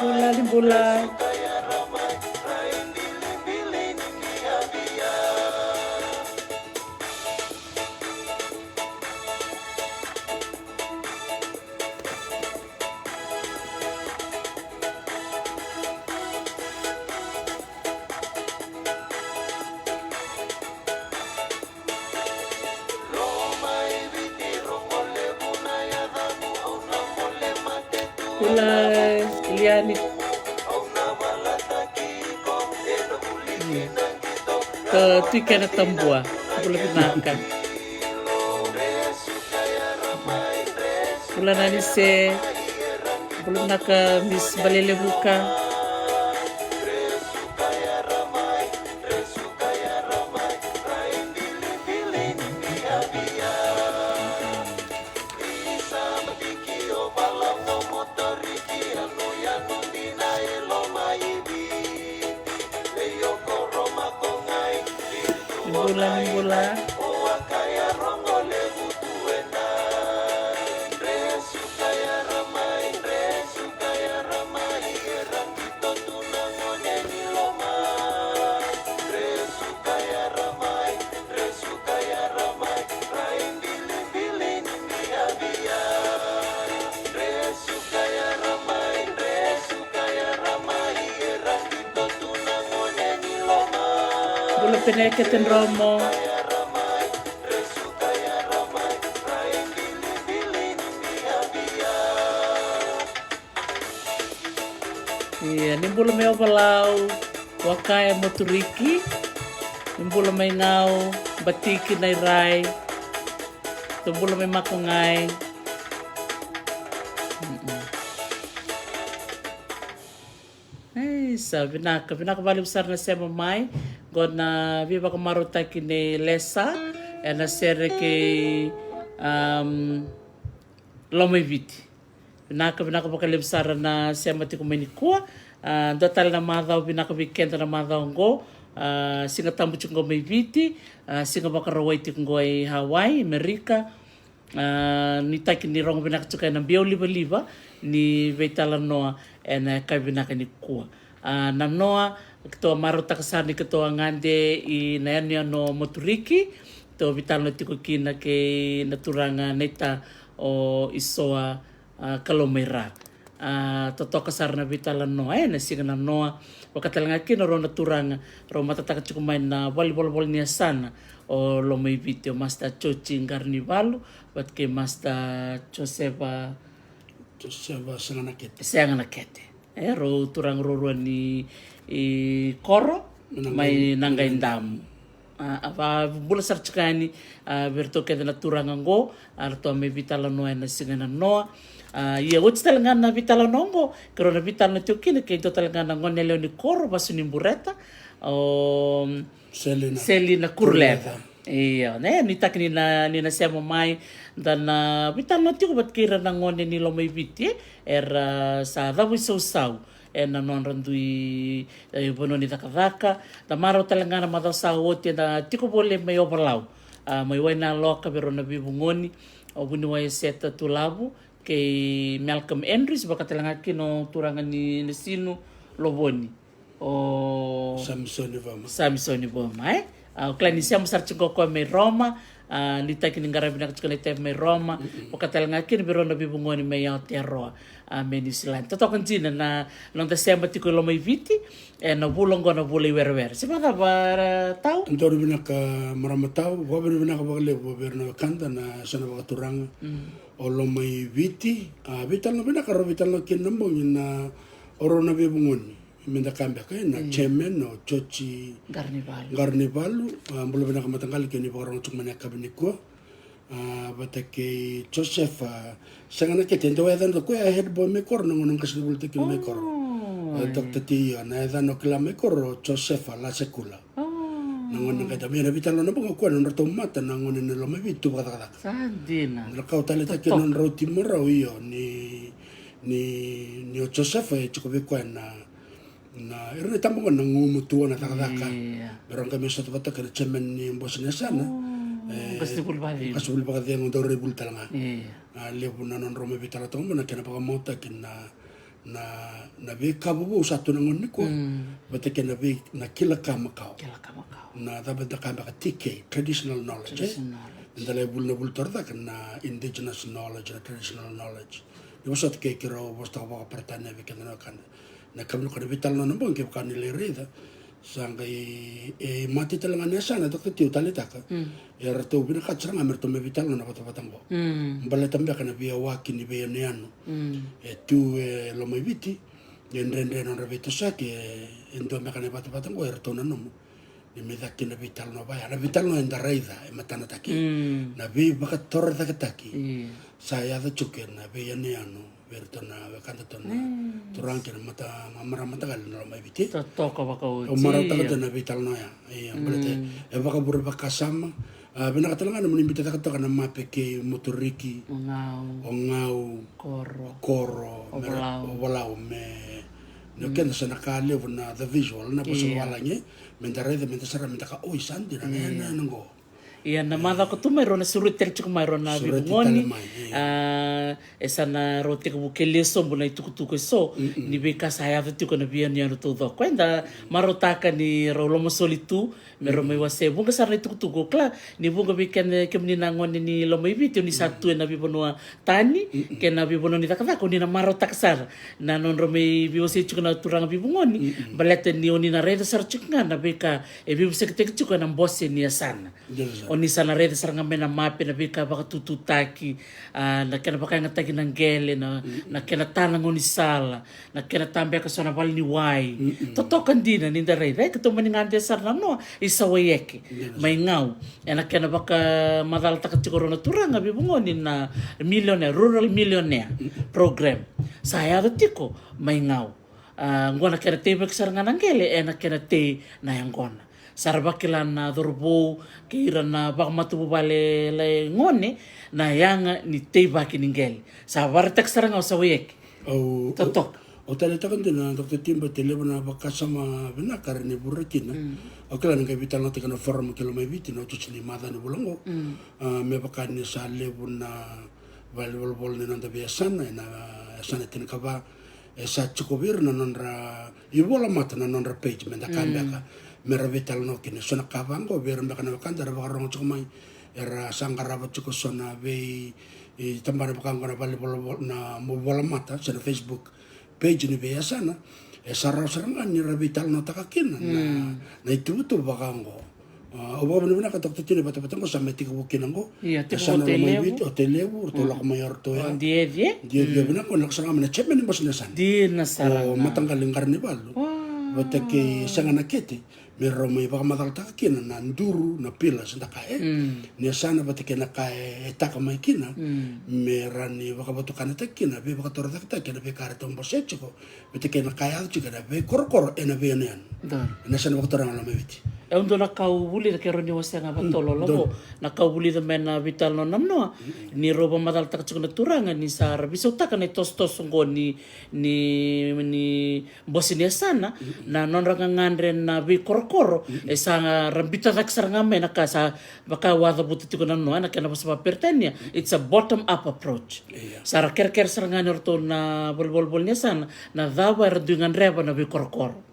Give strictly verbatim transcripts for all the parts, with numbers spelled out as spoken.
Bula ni bula. Bula Iliani. Ka tui kena tabua. Bula vinaka. Bula nanise. Bula vinaka Miss Balelevuka. Bula ni bula. Bula peneke te dromo. Ia, ni bula mai Ovalau, Wakaya, Moturiki. Ni bula mai Gau, Batiki, Nairai. Tou bula mai Makogai. Mm-mm. Ei, sa vinaka, vinaka vakalevu sara na sema mai. Qo na veivakamarautaki nei Lesa ena sere kei, um, Lomaiviti. Vinaka, vinaka vakalevu sara na sema tiko mai nikua. A, dua tale na macawa vinaka vei keda na macawa oqo. A, Siga Tabu tiko qo mai Viti. A, Siga Vakarauwai tiko qo i Hawaii, Amerika. A, nuitaki ni rogo vinaka tiko ena biau livaliva ni veitalanoa ena yakavi vinaka nikua. A, na noa, keitou a marautaka sara ni keitou a gade i na yanuyanu o Moturiki, keitou veitalanoa tiko kina kei na turaga naita o Isoa, a, Kalomaira. A, totoka sara na veitalanoa, e, na siga na noa. Vaka tale ga kina rau na turaga, rau matataka tiko mai na valenivolavola ni yasana o Lomaiviti, o Master Joji Qaranivalu vata kei Master Josefa Josefa Seganakete. Seganakete. E, rau turaga ruarua ni, i, koro mai Naqai, mai Naqaidamu. A, a, va, bula sara tiko yani, a, vei ratou kece na turaga qo, a, ratou a mai veitalanoa ena siga na noa. A, ia oti tale ga na veitalanoa qo, kei rau na veitalanoa tiko kina kei dua tale ga na gone yalewa ni koro, vasu ni Bureta, o Selina. Selina Kuruleca. Kuruleca. Io, ne, nuitaki ni na, ni na sema mai, da na veitalanoa tiko vata kei ira na gone ni Lomaiviti, e, era sa cavuisausau ena nodra dui, e, vanua ni cakacaka. Da marau tale ga na macawa sa oti eda tiko voli mai Ovalau, a, mai Wainaloka vei rau na veivugoni, o vuniwai Seta Tulavu kei Malcolm Andrews, vaka tale ga kina o turaga ni Nasinu Lovoni, o Samisoni Vama. Samisoni Vama, e? A, o kila ni sema sara tiko o koya mai Roma, a, nuitaki ni qaravi vinaka tiko na itavi mai Roma, vaka tale ga kina vei rau na veivugoni mai Aotearoa, a, mai New Zealand. Totoka dina na noda sema tiko i Lomaiviti ena vula oqo, na vula i Werewere. Se vakacava, a, Tau? Dou vinaka marama Tau, vakavinavinaka vakalevu vei ira na wekada na yasana vakaturaga o Lomaiviti. A, veitalanoa vinaka rau veitalanoa kina na bogi na, o rau na veivugoni. Meda kaya beka, e, na chairman o Joji Qaranivalu. Qaranivalu, a, bula vinaka mataqali kei ni vakarorogo tiko mai na yakavi nikua. A, vata kei Josefa Seganakete, e dau yacana o koya a head boy mai koro na gauna qase ni vuli tiko kina mai koro. O Doctor T, io, na yacana o kila mai koro o Josefa Lasekula. Na gone qai dau, ia na veitalanoa na bogi o koya na nodratou mata na gone ni Lomaiviti tu vakacakacaka. Sa dina. Na ka au taleitaka kina nodrau timo rau, io, ni, ni, ni o Josefa e tiko vei koya na, na, ira na itabagone na gumatua, na cakacaka. Ia. Me rau qai mai sota vata kei na chairman ni bose ni yasana. E, qase ni vuli vakacegu. Qase ni vuli vakacegu, dau rai vuli tale ga. Ia. A, levu na nodrau mai veitalanoataka oqo na kena vakamautaki na Na, na veika vovou sa tu na gauna nikua. Mm. Vata kei na vei, na kila ka makawa. Kila ka makawa. Na cava da kaya beka T K, traditional knowledge, eh? Traditional knowledge. Eda lai vuli na vuli torocake na indigenous knowledge, na traditional knowledge. Ni vosota kei keirau vosota vakaperetania vei keda na wekada. Na ka vinaka na veitalanoa na bogi kevaka ni lai raica. Sa qai, e, mate tale ga na yasana, Doctor T, au taleitaka. Mm. E ratou vinakata sara ga me ratou mai veitalanoa na vatavata qo. Mm. Baleta beka na veiyawaki ni veiyanuyanu. Mm. E tu e Lomaiviti, e dredre nodra veitosoyaki, e, e dua beka na vatavata qo, e ratou nanuma. Ni me caka kina na veitalanoa vaya. Na veitalanoa eda raica, e matanataki. Mm. Na veivakatorocaketaki. Io. Sa yaco tiko ena veiyanuyanu. Vei iratou na wekadatou na turaga kei na mata, ma-, marama mataqali na Lomaiviti. Totoka vakaoti. Au marautaka dua na veitalanoa ya. Ia, baleta e vakavure vakasama. A, vinaka tale ga na mani biuta cake toka na mape kei Moturiki. O Gau. O Gau. Koro. Koro. O Volau. O Volau me. Ni o keda sa na ka levu na the visual, na vosa vavalagi. Meda raica, meda sara, meda ka, oi, sa dina, na, na, na qo. Ia na macawa ka tu mai rau na sureti tale tiko mai rau na veivugoni. A, e sa na rau tekivu kelia sobu na itukutuku eso ni veika sa yaco tiko na veiyanuyanu taucoko. Eda marautaka ni rau lomasoli tu me rau mai wasea. Vuqa sara na itukutuku, o kila ni vuqa vei keda, kemuni na gone ni Lomaiviti, o ni sa tu ena veivanua tani kei na veivanua ni cakacaka, o ni na marautaka sara na nodra mai veiwasei tiko na turaga veivugoni. Baleta ni o ni na raica sara tiko ga na veika e veivusekitaki tiko ena bose ni yasana. O ni sa na raica sara ga mai na mape na veika vakatututaki, a, na kena vakayagataki na qele, na, na kena ta na gaunisala, na kena tabeka so na vale ni wai. Totoka dina ni da raica, e, ka tomani gade sara na noa i Sawaieke mai Gau. Ena kena vakamacalataka tiko rau na turaga veivugoni na millionaire, rural millionaire program. Sa yaco tiko mai Gau. A, qo na kena teivaki sara ga na qele, ena kena tei na yaqona. Sa ra vakila na cauravou kei ira na vakamatavuvale lai gone na yaga ni teivaki ni qele. Sa vakaraitaki sara ga o Sawaieke. Au, totoka. Au taleitaka dina, Doctor Tiba, e levu na vakasama vinaka era ni vura kina. Au kila ni qai veitalanoataki ena forum ki Lomaiviti ena iotioti ni macawa ni vula oqo. A, me vaka ni sa levu na valevolavola ni noda veiyasana, ena yasana tinikava, e sa tiko vei ira na nodra ivola mata, na nodra page, me da ka beka me ra veitalanoa kina. So na ka vaqo vei ira beka na wekada era vakarogo tiko mai, era sa qarava tiko so na vei, e, tabana vaka oqo na valevolavola, na ivola mata se na Facebook page ni veiyasana, e sa rawa sara ga ni ra veitalanoataka kina na, na ituvatuva vaka oqo. A, au vakavinavinaka, Doctor Tina, vatavata oqo sa mai tekivu kina oqo. Ia, e sa na Lomaiviti, o Tailevu, ratou lako mai o ratou ya. Dieci, e? Dieci, vinaka, o na lako sara ga mai na chairman ni bose ni yasana. Dina sara ga. O Mataqali Qaranivalu. Vata kei Sega Nakete, me rau mai vakamacalataka kina na duru, na pila, se da kaya, e? Ni yasana vata kei na ka e, e taka mai kina. Me ra ni vakavatukanataki kina, veivakatorocaketaki ena veika ratou bose tiko. Vata kei na ka e yaco tiko ena veikorokoro ena veiyanuyanu. Ena yasana vakaturaga o Lomaiviti. E dua na ka au vulica, keirau ni wasea ga vakatotolo qo. Na ka au vulica mai na veitalanoa na noa, ni rau vakamacalataka tiko na turaga ni sa ra veisautaka na itosotoso qo ni, ni, ni bose ni yasana, na nodra gagadre na veikorokoro, e sa ra biuta cake sara ga mai na ka sa vaka au a cavuta tiko na noa, ena kena vosa vakaperitania, it's a bottom up approach. Sa ra kerekere sara ga ni o ratou na valevolavola ni yasana, na cava era dui gadreva na veikorokoro.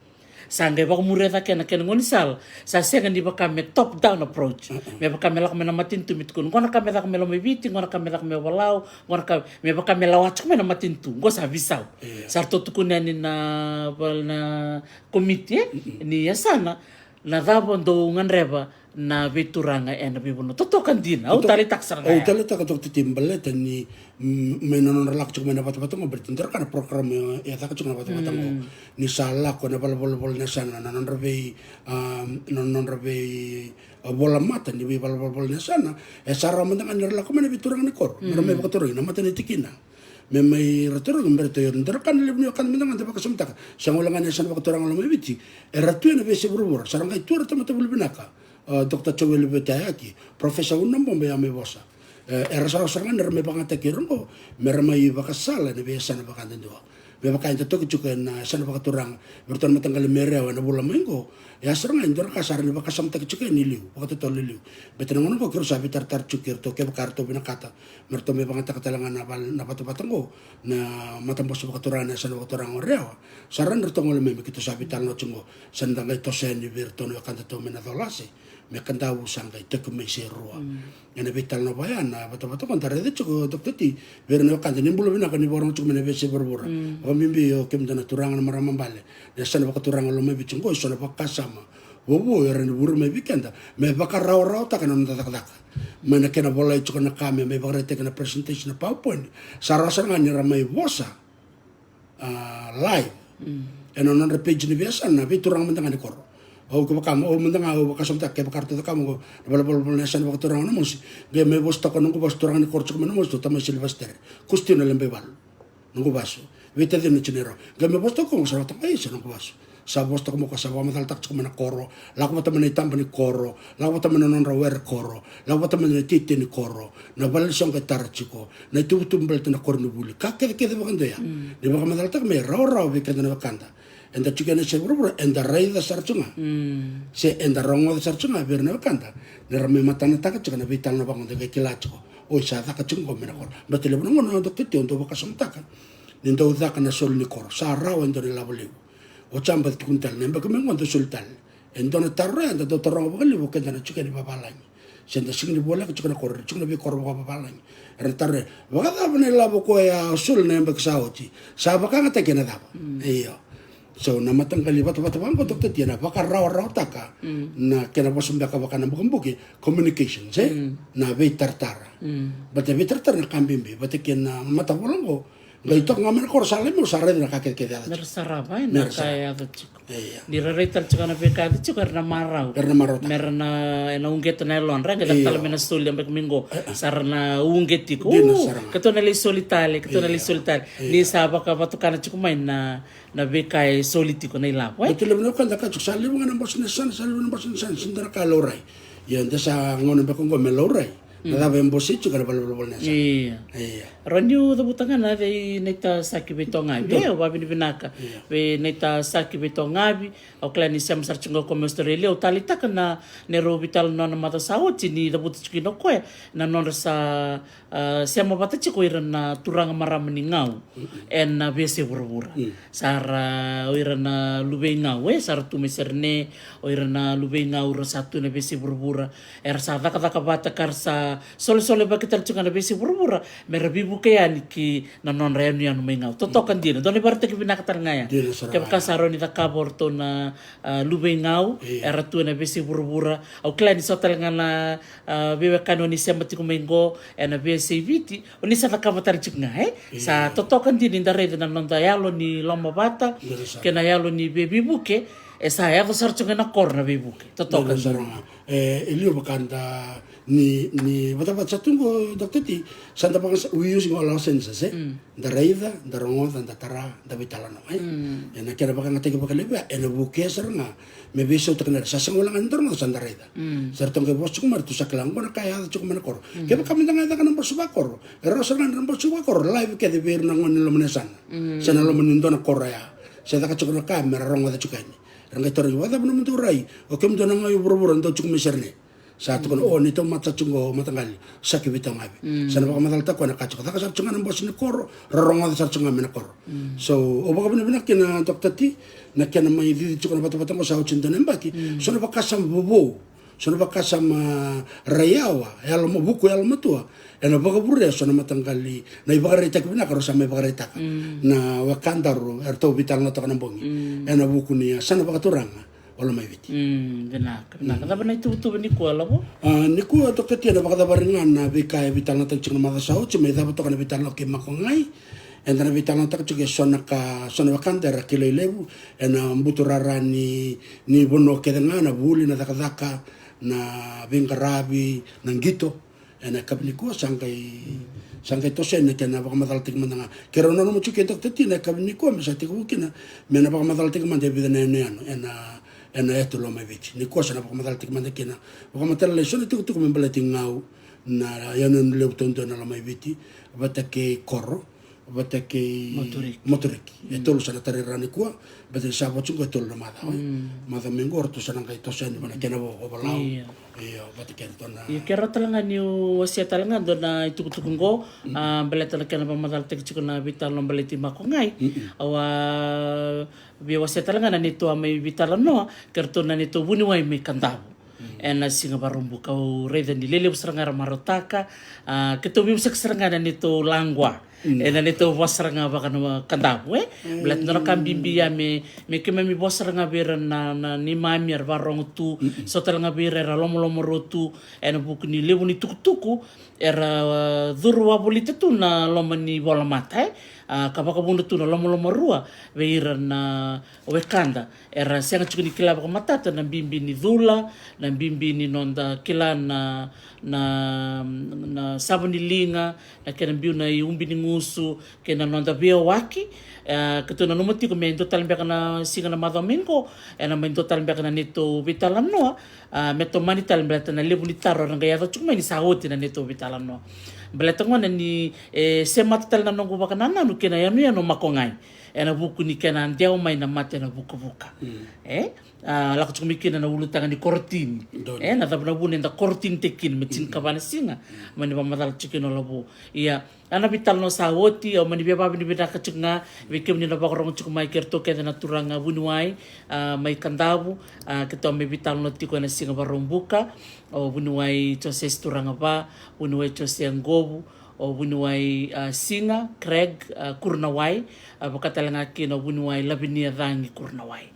Sa qai vakamuria cake na kena gaunisala, sa sega ni vaka me top down approach. Me vaka me lako mai na matanitu me tukuna, qo na ka me caka mai Lomaiviti, qo na ka me caka mai Valau, qo na ka me vaka me lawa tiko mai na matanitu, qo sa veisau. Sa ratou tukuna yani na, na komiti, e, ni yasana, na cava dou gadreva na veituraga ena veivanua. Totoka dina, au taleitaka sara ga. Au taleitaka, Doctor Tiba, baleta ni, mm, mai na nodra lako tiko mai na vatavata qo, baleta ni dua na ka na program e, e caka tiko na vatavata qo. Ni sa lako na valevolavola ni yasana, na nodra vei, a, na nodra vei, a, vola mata ni veivalevolavola ni yasana, e sa rawa mada ga ni ra lako mai na veituraga ni koro. Me ra mai vakatarogi na mata ni tikina. Me mai ra tarogi, me ra tarogi, dua na ka na levu ni wekada mada ga da vakasamataka. Sega wale ga ni yasana vakaturaga o Lomaiviti. Era tu ena veiyasai vuravura, sa ra qai tu era tamata vuli vinaka. A, Doctor Joel Vetaiyaki, Professor Unaboba, ia mai vosa. E, era sa rawa sara ga ni ra mai vakayagataki ira oqo, me ra mai vakasala ena veiyasana vakayadudua. Me vaka eda toki tiko ena yasana vakaturaga vei iratou na mataqali Merewa ena vula mai qo. E a sara ga e dua na ka sa rawa ni vakasamataki tiko yani e liu, vakatotolo e liu. Baleta na gauna qo keirau sa veitaratara tiko kei iratou kevaka ratou vinakata me ratou mai vakayagataka tale ga na val-, na vatavata qo, na matabose vakaturaga ena yasana vakaturaga o Rewa. Sa rawa ni ratou gole mai me keitou sa veitalanoa tiko qo. Sa da qai toso yani vei iratou na wekadatou mai Nacolase me Kadavu, sa qai toki mai Serua. Ena veitalanoa vaya na vatavata qo da raica tiko, Doctor T, vei ira na wekada, ni bula vinaka, ni vakarorogo tiko mai na veiyasai vuravura. Vakabibi o kemudou na turaga, na marama bale, na yasana vakaturaga o Lomaiviti qo, e so na vakasama vovou e rawa ni vure mai vei keda me vakarawarawataka na noda cakacaka. Mai na kena volai tiko na ka me mai vakaraitaki na presentation, na PowerPoint, sa rawa sara ga ni ra mai vosa a, live ena nodra page ni veiyasana na veituraga mada ga ni koro. Au kevaka, au mada ga au vakasamataka kevaka ratou cakava qo na valenivolavola ni yasana vakaturaga o Namosi, qai mai vosa toka noqu vasu, turaga ni koro tiko mai Namosi, o tamai Siliva Sitere, Kusitino Lebaivalu, noqu vasu, Veitacini Jinero, qai mai vosa toka qo, sa rawata qai isa noqu vasu. Sa vosa toka mai o koya, sa vakamacalataka tiko mai na koro, lako vata mai na itaba ni koro, lako vata mai na nodra were koro, lako vata mai na iteitei ni koro, na valenisoqo e tara tiko, na ituvatuva baleta na koronivuli, ka kecekece vakadua ya. Ni vakamacalataka me rawarawa vei keda na wekada. Eda tiko ena yasai vuravura, eda raica sara tiko ga. Se eda rogoca sara tiko ga vei ira na wekada, ni ra mai matanataka tiko na veitalanoa vaqo, da qai kila tiko, oi, sa caka tiko qo mai na koro. Baleta levu na gauna, Doctor T, au dau vakasamataka ni dau caka na soli ni koro, sa rawa e dua na ilavo levu. Oti ya baci tukuni tale, na yabaki mai qo da soli tale. E dua na taro ya eda dau taroga vakalevu o keda na tiko yani vavalagi. Se da sega ni voleka tiko na koro, tiko na veikoro vakavavalagi. Era na taro ya, vakacava na ilavo koya a soli na yabaki sa oti? Sa vakayagataki ena cava? Io. So na mataqali vatavata vaqo, Doctor T, ena vakarawarawataka na kena vosa beka vaka na bukabuki, communication, se na veitaratara. Baleta veitaratara na ka bibi, vata kei na matavola qo. Qai toka ga mai na koro, sa lai mai, au sa raica na ka kece, kece yaco tiko. Mera sarava, e, na ka yaco tiko. Io. Ni ra rai tale tiko na veika yaco tiko, era na marau. Era na marau tale. Mera na, ena uqeta na yalodra, qai caka tale mai na soli yabaki mai qo. Sa ra na uqeti tiko. Dina sara ga. Keitou na lai soli tale, keitou na lai soli tale. Ni sa vakavatukana tiko mai na, na veika e soli tiko, na ilavo, e. Baleta levu na wekada kaya tiko, sa levu ga na bose ni yasana, sa levu na bose ni yasana, sega ni dua na ka e laurai. Ia, de sa gauna beka qo me laurai. Na cava e bose tiko na valenivolavola ni yasana. Io. Io. Rawa niu cavuta ga na yaca i Naitasaki Veitogavi. Io. E, au vakavinavinaka vei Naitasaki Veitogavi. Au kila ni sema sara tiko ga o koya mai Australia. Au taleitaka na neirau veitalanoa na macawa sa oti ni cavuta tiko kina o koya na nodra sa, a, sema vata tiko o ira na turaga marama ni Gau ena veiyasai vuravura. Sa ra, o ira na luve i Gau, e, sa ra tu mai Sydney, o ira na luve i Gau ra sa tu na veiyasai vuravura, era sa cakacaka vata ka ra sa solesolevaki tale tiko ga na veiyasai vuravura, me ra veivuke yani ki na nodra yanuyanu mai Gau. Totoka dina, dua na ivakaraitaki vinaka tale ga ya. Dina sara ga. Kevaka sa rawa ni cakava o ratou na, a, luve i Gau, io, era tu ena veiyasai vuravura. Au kila ni so tale ga na, a, veiwekani o ni sema tiko mai qo ena veiyasai Viti, o ni sa cakava tale tiko ga, e? Sa totoka dina ni da raica na noda yalo ni lomavata kei na yalo ni veivuke, e sa yaco sara tiko ga ena koro na veivuke. Totoka dina. E, e liu vaka da ni, ni vatavata sa tu qo, Doctor T, sa da vaka sa, we using all our senses, e? Da raica, da rogoca, da tara, da veitalanoa, e? Ena kena vakayagataki vakalevu ya, ena vukea sara ga me veisautaka na, sa sega wale ga ni da rogoca, sa da raica. Sa ratou qai vosa tiko mai, ratou sa kila qo na ka e yaco tiko mai na koro. Kevaka mada ga e caka na bose vakoro, e rawa sara ga ni ra bose vakoro live kece vei ira na gone ni loma ni yasana, se na loma ni dua na koro ya. Se caka tiko na ka me ra rogoca tiko yani. Ra qai tarogi, vakacava nomudou rai, o kemudou na Gau e vuravura dou tiko mai Sydney? Sa tukuna, o, ni taumata tiko qo, mataqali Saki Veitogavi. Sa na vakamacalataka o koya na ka tiko, caka sara tiko ga na bose ni koro, ra rogoca sara tiko ga mai na koro. So au vakavinavinaka kina, Doctor T, na kena mai cici tiko na vatavata qo sa oti e dua na yabaki. So na vakasama vovou, so na vakasama raiyawa, yalo ma-, vuku yalomatua, ena vakavurea so na mataqali, na ivakaraitaki vinaka rau sa mai vakaraitaka na wekadaru eratou veitalanoataka na bogi ena vuku ni yasana vakaturaga o Lomaiviti. Mm, vinaka, vinaka. Cava na ituvatuva nikua, Lavo? A, nikua, Doctor T, ena vakacavari ga na veika e veitalanoataki tiko na macawa sa oti, mai cava toka na veitalanoa kei Makogai. Eda na veitalanoataka tiko e so na ka, so na wekada era kilai levu ena buturara ni, ni vanua kece ga, na vuli, na cakacaka, na veiqaravi, na qito. Ena yakavi nikua sa qai, sa qai toso yani na kena vakamacalataki mada ga. Keirau nanuma tiko kei Doctor T na yakavi nikua me sa tekivu kina me na vakamacalataki mada e vica na yanuyanu ena, ena yatu Lomaiviti. Nikua sa na vakamacalataki mada kina, vakamatailalai so na tukutuku me baleti Gau, na yanuyanu levu taudua ena Lomaiviti, vata kei koro. vata kei Moturiki. Moturiki. E tolu sa na tarai rawa nikua, baleta ni sa vo tiko e tolu na macawa. Macawa mai qo ratou sa na qai toso yani vana kena vo, vo Valau. Io. Io, vata kei ratou na. Io, kerea tale ga niu wasea tale ga dua na itukutuku qo, a, baleta na kena vakamacalataki tiko na veitalanoa baleti Makogai. Au a via wasea tale ga na neitou a mai veitalanoa kei ratou na neitou vuniwai mai Kadavu. Ena siga Vakaraubuka au raica ni lelevu sara ga era marautaka, a, keitou veivosaki sara ga na neitou laqua. Ena neitou vosa sara ga vaka na Kadavu, e? Baleta na ka bibi ya me, me keimami vosa sara ga vei ira na, na neimami era vakarorogo tu, so tale ga vei ira era lomalomarua tu, ena vuku ni levu ni tukutuku era, a, curu wavolita tu na loma ni volamata, e? A, ka vakavuna tu na lomalomarua vei ira na wekada era sega tiko ni kila vakamatata na bibi ni cula, na bibi ni noda kila na, na, na sava ni liga, na kena biu na iubi ni gusu, kei na noda veiyawaki. E, keitou nanuma tiko me dua tale beka na siga na macawa mai qo, ena mai dua tale beka na neitou veitalanoa, a, me tomani tale baleta na levu ni taro era qai yaco tiko mai ni sa oti na neitou veitalanoa. Baleta gona ni, e, semata tale na noqu vakanananu kei na yanuyanu o Makogai ena vuku ni kena dewa mai na mate ena vukavuka. E, a, lako tiko mai kina na ulutaga ni korotini. E, na cava na vuna eda korotinitaki kina me tinikava na siga, mani vakamacala tiko kina o Lavo. Ia, a, na veitalanoa sa oti, au mani via vakavinavinaka tiko ga vei kemuni na vakarorogo tiko mai kei ratou kece na turaga vuniwai, a, mai Kadavu, a, keitou a mai veitalanoa tiko ena siga Vakaraubuka, o vuniwai Jose Turagava, vuniwai Jose Qovu, o vuniwai, a, Siga Craig, a, Kurunawai, a, vaka tale ga kina o vuniwai Lavinia Cagi Kurunawai.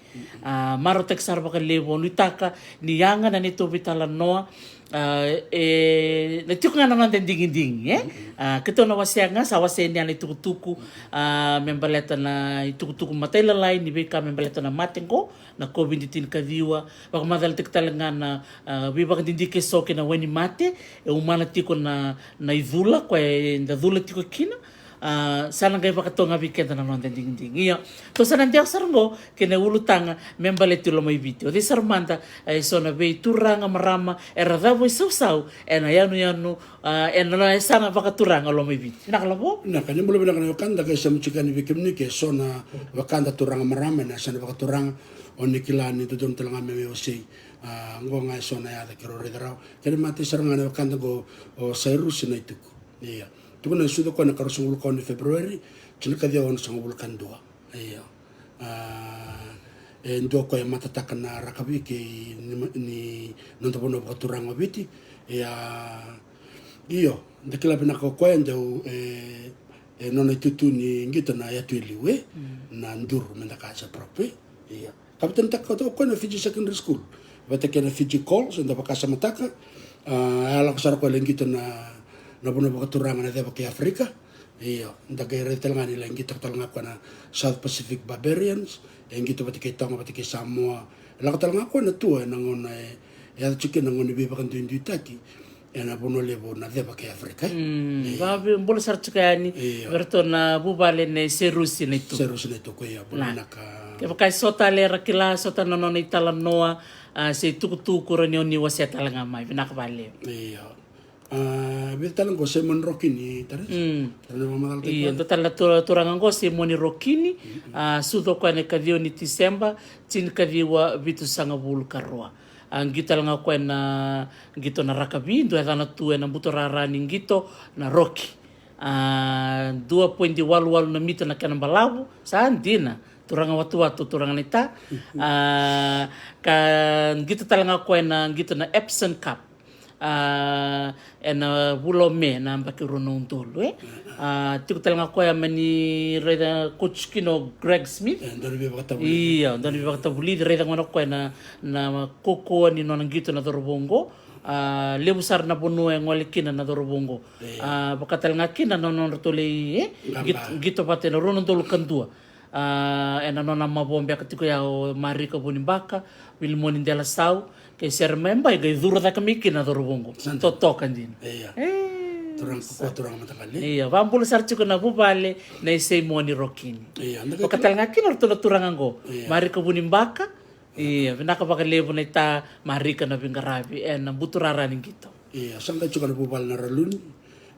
A, marautaki sara vakalevu, au nuitaka ni yaga na neitou veitalanoa, a, e, na tiko ga na noda digidigi, e? A, keitou na wasea ga, sa wasea ni a na itukutuku, a, me baleta na itukutuku matailalai ni veika me baleta na mate qo, na COVID tinikaciwa, vakamacalataki tale ga na, a, veivakadidike eso kei na wainimate, e umana tiko na, na icula, koya eda cula tiko kina, a, sa na qai vakatau ga vei keda na noda digidigi. Ia, tou sa na dewa sara qo kei na ulutaga me baleti Lomaiviti. O cei sara mada, e, so na veituraga marama era cavuisausau ena yanuyanu, a, ena yasana vakaturaga Lomaiviti. Vinaka Lavo? Vinaka, ni bula vinaka na wekada, qai sa mucika ni vei kemuni ke so na wekada turaga marama ena yasana vakaturaga, o ni kila ni dodonu tale ga me mai wasei. A, qo ga e so na yaca keirau raica rawa. Kena imatai sara ga na wekada qo o Sairusi Naituku. Ia. Tukuna ni sucu o koya na ka ruasagavulu ka ono ni February, tinikaciwa onosagavulu ka dua. Ia. A, e dua o koya e matataka na rakavi kei ni, ni noda vanua vakaturaga o Viti. Ia. Io, da kila vinaka o koya, dau, e, e nona itutu ni qito na yatu e liu, e? Na duru, me da kaya sa proper. Ia. Kapitanitaka toka o koya na Fiji Secondary School vata kei na Fiji Colts, eda vakasamataka. A, e a lako sara o koya lai qito na, na vanua vakaturaga na ceva kei Afrika. Io, da qai raica tale ga ni lai qito tale ga o koya na South Pacific Barbarians, e qito vata kei Toga, vata kei Samoa. E lako tale ga o koya na tour ena gauna e, e yaco tiko kina na gauna ni veivakaduiduitaki ena vanua levu na ceva kei Afrika, e? Mm, io. Vakabula sara tiko yani, io, vei ratou na vuvale nei Serusi Naituku. Serusi Naituku, io, bula vinaka. Kevaka e so tale era kila, so tale na nona italanoa, a, se itukutuku, rawa ni o ni wasea tale ga mai, vinaka vakalevu. Io. A, vica tale qo Simoni Rokini, tale. Mm. Tale na vakamacala tale. Io, dua tale na tu-, turaga qo Simoni Rokini, a, sucu o koya na ikaciwa ni Tiseba, tinikaciwa vitusagavulu ka rua. A, qito tale ga o koya na qito na rakavi, dua e yacana tu ena buturara ni qito na Roki. A, dua poidi waluwalu na mita na kena balavu, sa dina, turaga watuwatu, turaga naita. A, ka qito tale ga o koya na qito na Epson Cup. A, ena vula o Me na yabaki rua na udolu, e. A, tiko tale ga o koya mani raica coach kina o Greg Smith. E, dua na veivakatavulici. Io, dua na veivakatavulici, raica gona o koya na, na kaukauwa ni nona qito na cauravou qo. A, levu sara na vanua e gole kina na cauravou qo. Io. A, vaka tale ga kina na nodratou lai, e, qit-, qito vata ena rua na udolu ka dua. A, ena nona mavoa beka tiko ya o Marika Vunibaka, Vilimoni Delasau, kei Sere Mayabai, qai curu cake mai kina na cauravou qo. Sa dina. Totoka dina. Io. E, turaga, sa, ko turaga mataqali. Io, vakabula sara tiko na vuvale nei Simoni Rokini. Io, vaka tale ga kina o ratou na turaga qo. Io. Marika Vunibaka. Io, vinaka vakalevu naita Marika na veiqaravi ena buturara ni qito. Io, sa qai tiko na vuvale na Raluni.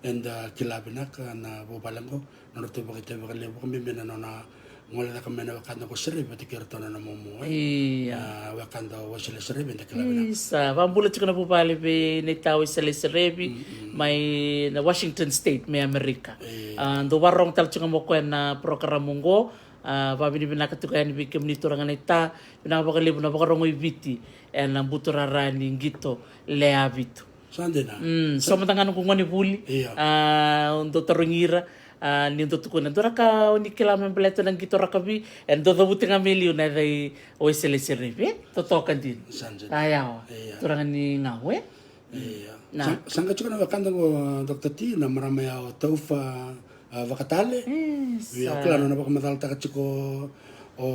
eda kila vinaka na vuvale oqo, na nodratou vakaitavi vakalevu, vakabibi na nona gole cake mai na wekada ko Serevi vata kei iratou na nona momo, e. Ia. A, wekada o Waisale Serevi eda kila vinaka. Isa, vakabula tiko na vuvale vei naita Waisale Serevi, mai na Washington State, mai Amerika. Ia. A, dou vakarorogo tale tiko ga mai o koya na porokaramu oqo. A, vakavinavinaka tiko yani vei kemuni turaga naita, vinaka vakalevu na vakarorogo i Viti ena buturara ni qito lewe vitu. Sa dina. Mm, so mada ga noqu gone vuli. Ia. A, dou tarogi ira, a, ni dou tukuna, dou raka, o ni kila me baleta na qito rakavi, e dou cavuti ga me liu na yaca i Waisale Serevi, e? Totoka dina. Sa dina. A, yawa. Ia. Turaga ni Gau, e? Ia. Na. Sa, sa qai tiko na wekada qo, Doctor T, na marama ya o Taufa, a, Vakatale. E, ia, sa. Au kila nona vakamacalataka tiko o,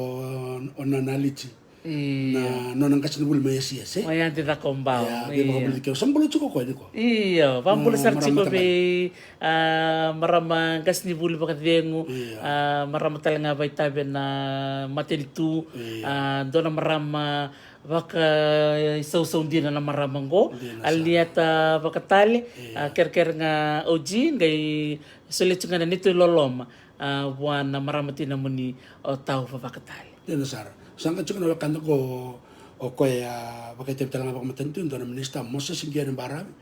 o Nana Aliti. Ia. Na nona qasenivuli mai Asiasi, e? Mai Yadi Cakobau. Ia, ia. Veivakavulici keu. Sa bula tiko koya nikua. Io, vakabula sara tiko vei, a, marama qasenivuli vakacegu, ia, a, marama tale ga vakaitavi ena matanitu, ia, a, dua na marama vakaisausau dina na marama oqo. Dina sara. Aliniata Vakatale, ia, a, kerekere ga O G, qai solia tiko ga na neitou iloloma, a, vua na marama tinamuni o Taufa Vakatale. Dina sara. Sa qai tiko na wekada qo, o koya, a, vakaitavi tale ga vakamatanitu, dua na minisita, Moses Qionibaravi.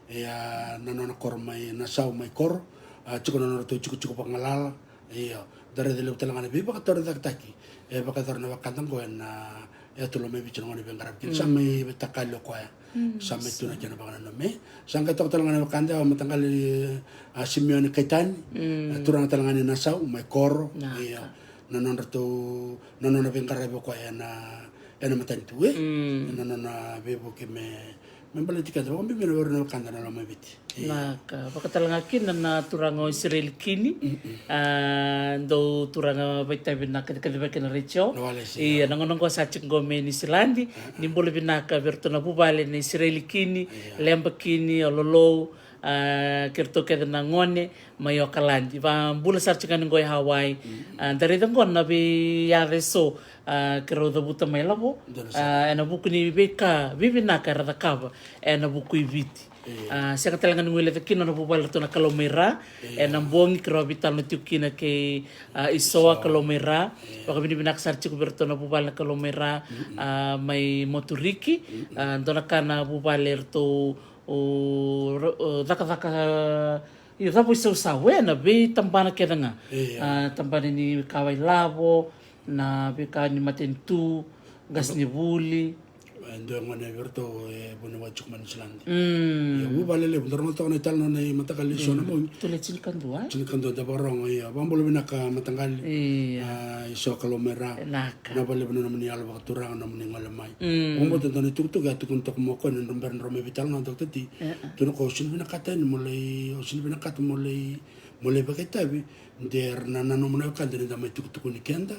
Ia, na nona koro mai Nasau, mai Koro, a, tiko na nodratou tikotiko vakagalala. Io, da raica levu tale ga na veivakatorocaketaki e vakayacora na wekada qo ena, a, yatu Lomaiviti, na gone veiqaravi kina. Sa mai veitakali o koya. Sa mai tu na kena vakananumi. Sa qai toka tale ga na wekada, a, mataqali, a, Simeoni Kaitani, a, turaga tale ga ni Nasau, mai Koro. Io, na nodratou, na nona veiqaravi o koya ena, ena matanitu, e? Na nona veivuke me, me baleti keda, vakabibi na veiwekani na wekada na Lomaiviti. Ia. Naka, vakatalega kina na turaga o Isireli Kini, a, dou turaga vakaitavi na kacikaci vaka na retio. Ia, na gauna oqo sa tiko qo mai Niusiladi, ni bula vinaka vei iratou na vuvale na Isireli Kini, Leba Kini, o Lolou, a, kei iratou kece na gone mai Okaladi. Vakabula sara tiko yani qo e Hawaii. A, da raica qo na veiyaca eso, a, keirau cavuta mai Lavo. A, ena vuku ni veika vivinaka era cakava ena vuku i Viti. A, sega tale ga ni guileca kina na vuvale ratou na Kalou mai Ra. Ena bogi keirau veitalanoa tiko kina kei, a, Isoa Kalou mai Ra. Vakavinavinaka sara tiko vei iratou na vuvale na Kalou mai Ra, a, mai Moturiki. A, dua na ka na vuvale ratou o, o cakacaka, io, cava i sausau, e, na veitabana kece ga. A, tabana ni kawa i Lavo, na veika ni matanitu, qasenivuli. E dua e gone vei iratou e vuniwai tiko mai Niusiladi. Ia, vuvale levu, da rogoca toka na italanoa na imataqali Isoa na bogi. Tule tinikadua, e? Tinikadua, da vakarogo, ia. Vakabula vinaka mataqali. Ia. A, Isoa Kalou mai Ra. Naka. Vinaka vakalevu na nomuni yalo vakaturaga, nomuni gole mai. Vakabauta dua na itukutuku e a tukuna toka mai o koya ni drau bera ni drau mai veitalanoa, Doctor T. Tu na ka o sega ni vinakata ni mo lai, o sega ni vinakata mo lai, mo lai vakaitavi. De ra na nanuma na wekada ni da mai tukutukuni keda.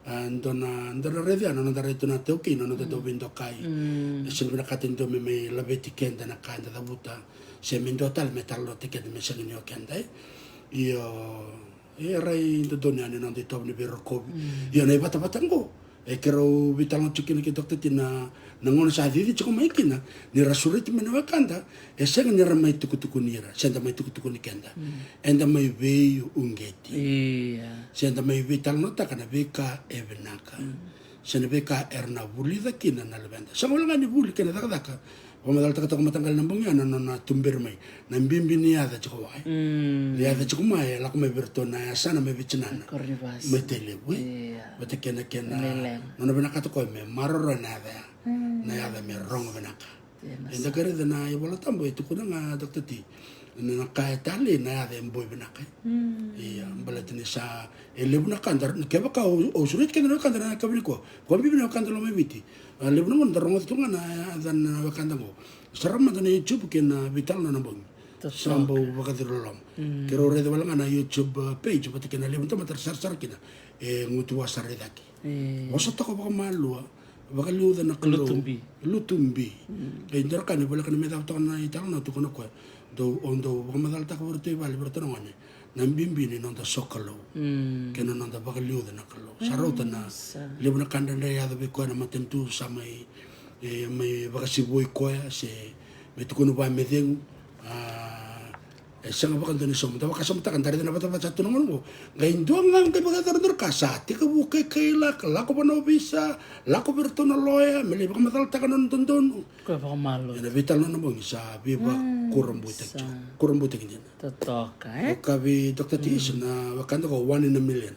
A, dua na, dua na raica na noda rai tu na taukei, na noda dau veidokai. E sega ni vinakata ni dua me mai laveti keda na ka eda cavuta. Se me dua tale me talanoataki keda me sega ni o keda, e. Io, e rai dodonu yani na noda itovo ni veirokovi. Io, na ivatavata qo e keirau veitalanoa tiko kina kei Doctor T na, na gauna sa cici tiko mai kina, ni ra sureti mai na wekada, e sega ni ra mai tukutukuni ira, se da mai tukutukuni keda. Eda mai veiuqeti. Ia. Se da mai veitalanoataka na veika e vinaka. Se na veika era na vulica kina na luveda. Sega wale ga ni vuli kei na cakacaka. Vakamacalataka toka mataqali na bogi ya na nona tuberi mai na bibi ni yaca tiko wa, e. Na yaca tiko mai e lako mai vei iratou na yasana mai vei tinana. Mai Tailevu, e. Vata kei na kena, nona vinakata koya me maroroya na yaca ya. Na yaca me rogo vinaka. Eda qai raica na iVola Tabu e tukuna ga, Doctor T, na ka e talei na yaca e boi vinaka. Ia, baleta ni sa, e levu na ka da, kevaka o, o sureti keda na wekada na yakavi nikua, ko bibi na wekada Lomaiviti. A, levu na gauna da rogoca tu ga na yaca na wekada qo. Sarava mada na YouTube kei na veitalanoa na bogi. Sa bau vakaciri loloma. Keirau raica wale ga na YouTube, a, page, vata kei na levu na tamata era sarasara kina. E gutu vua sara i cake. Vosa toka vakamalua, vakaliuca na Kalou. Lutu bi. Lutu bi. E dua na ka ni voleka na me cava toka na italanoa, tukuna o koya. Dou, o dou vakamacalataka vei iratou i vale, vei iratou na gone, na bibi ni noda sokalou kei na noda vakaliuca na Kalou. Sa rauta na levu na ka dredre e yaco vei koya na matanitu, sa mai, e, mai vakasivoi koya, se me tukuna vua me cegu. A, E sega vakadua ni sauma. Da vakasamataka, da raica na vatavata sa tu na gauna oqo. Qai dua ga qai vakayacora dua na ka, sa tekivu kaikaila, lako vua na ovisa, lako vei iratou na loya me lai vakamacalataka na nona dodonu. Ko e vakamalo. Ena veitalanoa na bogi sa veivakurabuitaki. Sa kurabuitaki dina. Totoka, e? Vaka vei Doctor T, sa na wekada qo one in a million.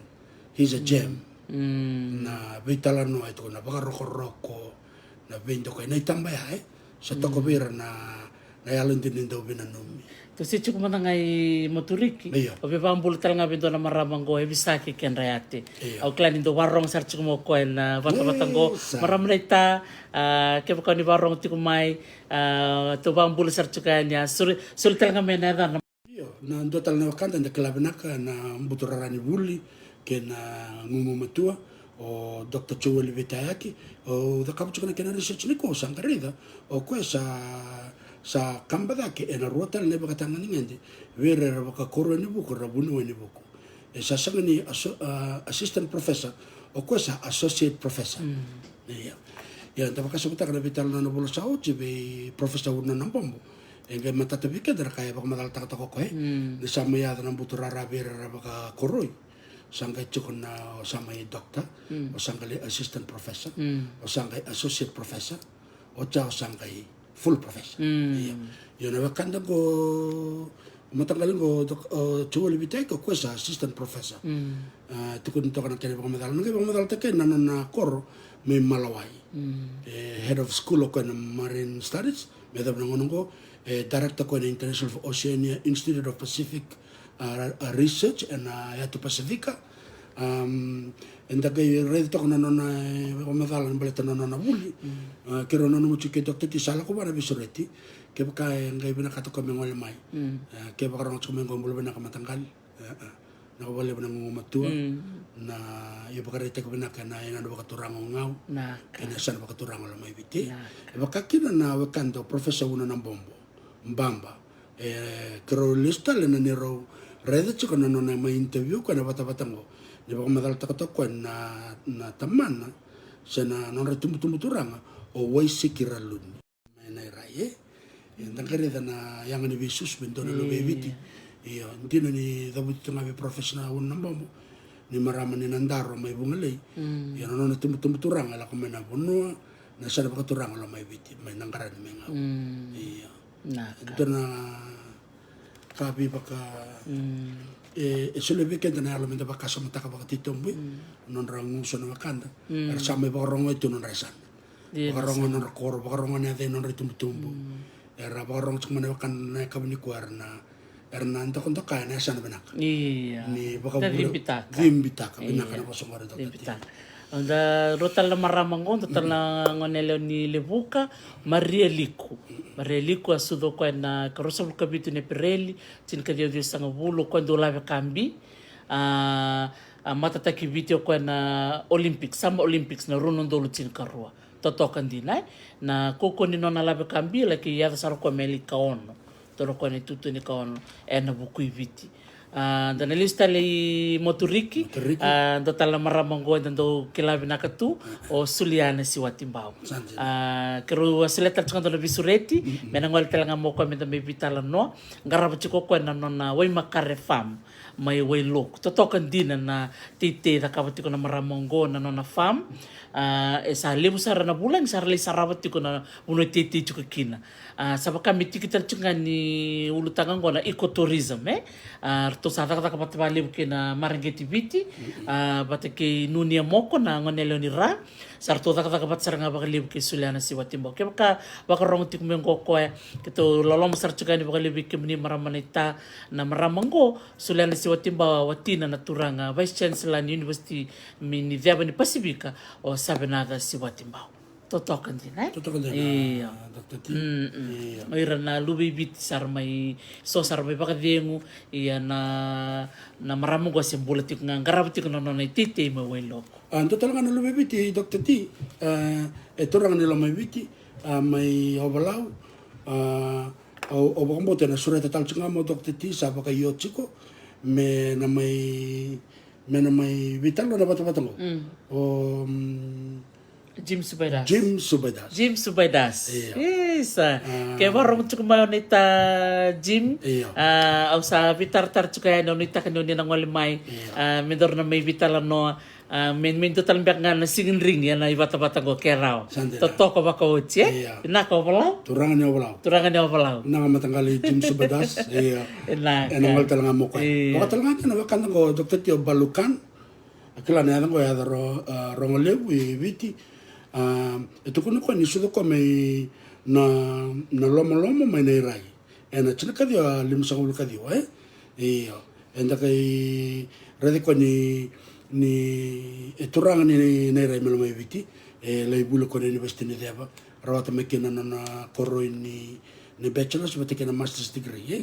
He's a gem. Na veitalanoa e tiko na vakarokoroko, na veidokai, na itaba ya, e? Sa toka vei ira na, na yalodina ni dau veinanumi. Tou se tiko mada ga i Moturiki. Io. O via vakabula tale ga vei dua na marama qo e Visaki Kedrayate. Io. Au kila ni dau vakarorogo sara tiko mai o koya na vatavata qo. Marama naita, a, kevaka ni vakarorogo tiko mai, a, tou vakabula sara tiko yani, a, soli, soli tale ga mai na yacana. Io, na dua tale na wekada da kila vinaka na buturara ni vuli kei na gugumatua, o Doctor Joeli Veitayaki. Au cakava tiko na kena research nikua, au sa qai raica o koya sa, sa kaba cake ena rua tale na ivakatagedegede vei ira era vakakoroi ni vuku, era vuniwai ni vuku. E sa sega ni asso-, a, assistant professor, o koya sa associate professor. Ia, ia, da vakasamataka na veitalanoa na vula sa oti vei Professor Una Nabobo. E qai matata vei keda na ka e vakamacalataka toka o koya, e? Ni sa mai yaco na buturara vei ira era vakakoroi. Sa qai tiko na, o sa mai doctor, o sa qai lai assistant professor, o sa qai associate professor, o sa, o sa qai full professor. Io. Io, na wekada qo, mataqali qo, Doc-, o Joeli Veitayaki, o koya sa assistant professor. A, tukuni toka na kena vakamacala. Na qai vakamacalataka na nona koro mai Malawai. E, head of school o koya na Marine Studies, me yacova na gauna qo, e director o koya na International Oceania Institute of Pacific, a, a, Research, ena, a, yatu Pasifika. Am, eda qai raica toka na nona, e, vakamacala ni baleta na nona vuli. A, keirau nanuma tiko kei Doctor T sa lako vua na veisureti. Kevaka e qai vinakata o koya me gole mai. A, ke vakarogo tiko mai qo, bula vinaka mataqali. E, e. Vinaka vakalevu na gugumatua. Na ivakaraitaki vinaka ena, ena yanu vakaturaga o Gau. Vinaka. Kei na yasana vakaturaga o Lomaiviti. Vinaka. E vaka kina na wekada o Professor Una Nabobo. Baba. E, keirau lesu tale na neirau raica tiko na nona mai interview o koya na vatavata qo. Ni vakamacalataka toka o koya na, na tamana se na nodra itubutubu turaga o Waisiki Raluni. Mai Nairai, e? Eda qai raica na yaga ni veisusu me dua na luve i Viti. Io, dina ni cavuti tu ga vei Professor Una Nabobo ni marama ni Nadaro mai Vugalei. Io, na nona itubutubu turaga e lako mai na vanua, na yasana vakaturaga o Lomaiviti, mai Naqarani, mai Gau. Io. Vinaka. Dua na ka veivaka, e, e solia vei keda na yalo meda vakasamataka vakatitobu, e? Nodra gusu na wekada. Era sa mai vakarogo tu nodra yasana. Io, vakarogo nodra koro, vakarogo na yaca i nodra itubutubu. Era vakarogo tiko mai na wekada na yakavi nikua, era na, era na dokadoka ena yasana vinaka. Io. Ni vakavure-, cibitaka. Cibitaka, vinaka na vosa qori, Doctor T. Cibitaka. Da rua tale na marama qo, dua tale na gone yalewa ni Levuka, Maria Liku. Maria Liku a sucu o koya ena ikaruasagavulu ka vitu ni Epereli, tinikaciwa ciwasagavulu, o koya dau lave ka bi. A, a matataki Viti o koya na Olympics, Summer Olympics, na rua na udolu tinikarua. Totoka dina, e? Na kaukauwa ni nona lave ka bi, laki yaco sara o koya me lai ka ono. Toro o koya na itutu ni ka ono ena vuku i Viti. A, da na lesu tale i Moturiki. Moturiki. A, dua tale na marama qo eda dau kila vinaka tu, o Suliana Siwatibau. Sa dina. A, keirau a solia tale tiko ga dua na veisureti, me na gole tale ga mai o koya meda mai veitalanoa. Qarava tiko o koya na nona Waimakare Farm mai Wailoku. Totoka dina na teitei e cakava tiko na marama oqo, na nona farm. A, e sa levu sara na vulagi sa ra lai sarava tiko na vanua e teitei tiko kina. A, sa vaka me tiki tale tiko ga ni ulutaga oqo na ecotourism, e? A, ratou sa cakacaka vata vakalevu kei na Mareqeti Viti, a, vata kei Nunia Moko, na gone yalewa ni Ra. Sa ratou cakacaka vata sara ga vakalevu kei Suliana Siwatibau. Kevaka vakarogo tiko mai oqo o koya, keitou loloma sara tiko yani vakalevu vei kemuni marama naita, na marama oqo, Suliana Siwatibau, a watina na turaga Vice Chancellor ni University mai ni ceva ni Pasifika, o Savenaca Siwatibau. Totoka dina, e? Totoka dina, io. Doctor T. Mm, mm. Io. O ira na luve i Viti sara mai, so sara mai vakacegu, ia na, na marama oqo se bula tiko ga, qarava tiko na nona iteitei mai Wailoku. A, dua tale ga na luve i Viti, Doctor T, a, e turaga ni Lomaiviti, a, mai Ovalau, a, au, au vakabauta ena sureta tale tiko ga mai o Doctor T, sa vakaio tiko, me na mai, me na mai veitalanoa na vatavata oqo. Mm. O, mm, Jim Subaidas. Jim Subaidas. Jim Subaidas. Io. Isa. Ke varogo tiko mai o naita Jim. Io. Au sa veitaratara tiko yani, au nuitaka ni o ni na gole mai. Io. Me daru na mai veitalanoa. Me, me dua tale beka ga na sigidrigi ena ivatavata qo ke rawa. Sa dina. Totoka vakaoti, e? Io. Vinaka o Valau. Turaga ni o Valau. Turaga ni o Valau. Vinaka mataqali Jim Subaidas. Io. Vinaka. Ena gole tale ga mo koya. Io. Vaka tale ga kina wekada qo Doctor Tio Balukan. A kila na yaca qo, yaca ro, a, rogo levu i Viti. A, e tukuna koya ni sucu koya mai na, na lomalomo mai Nairai. Ena tinikaciwa limasagavulu kaciwa, e? Io. Eda qai raici koya ni, ni e turaga ni Nairai me loma i Viti. E lai vuli koya na University ni Ceva. Rawata mai kina na nona koroi ni, ni bachelors vata kei na master's degree, e?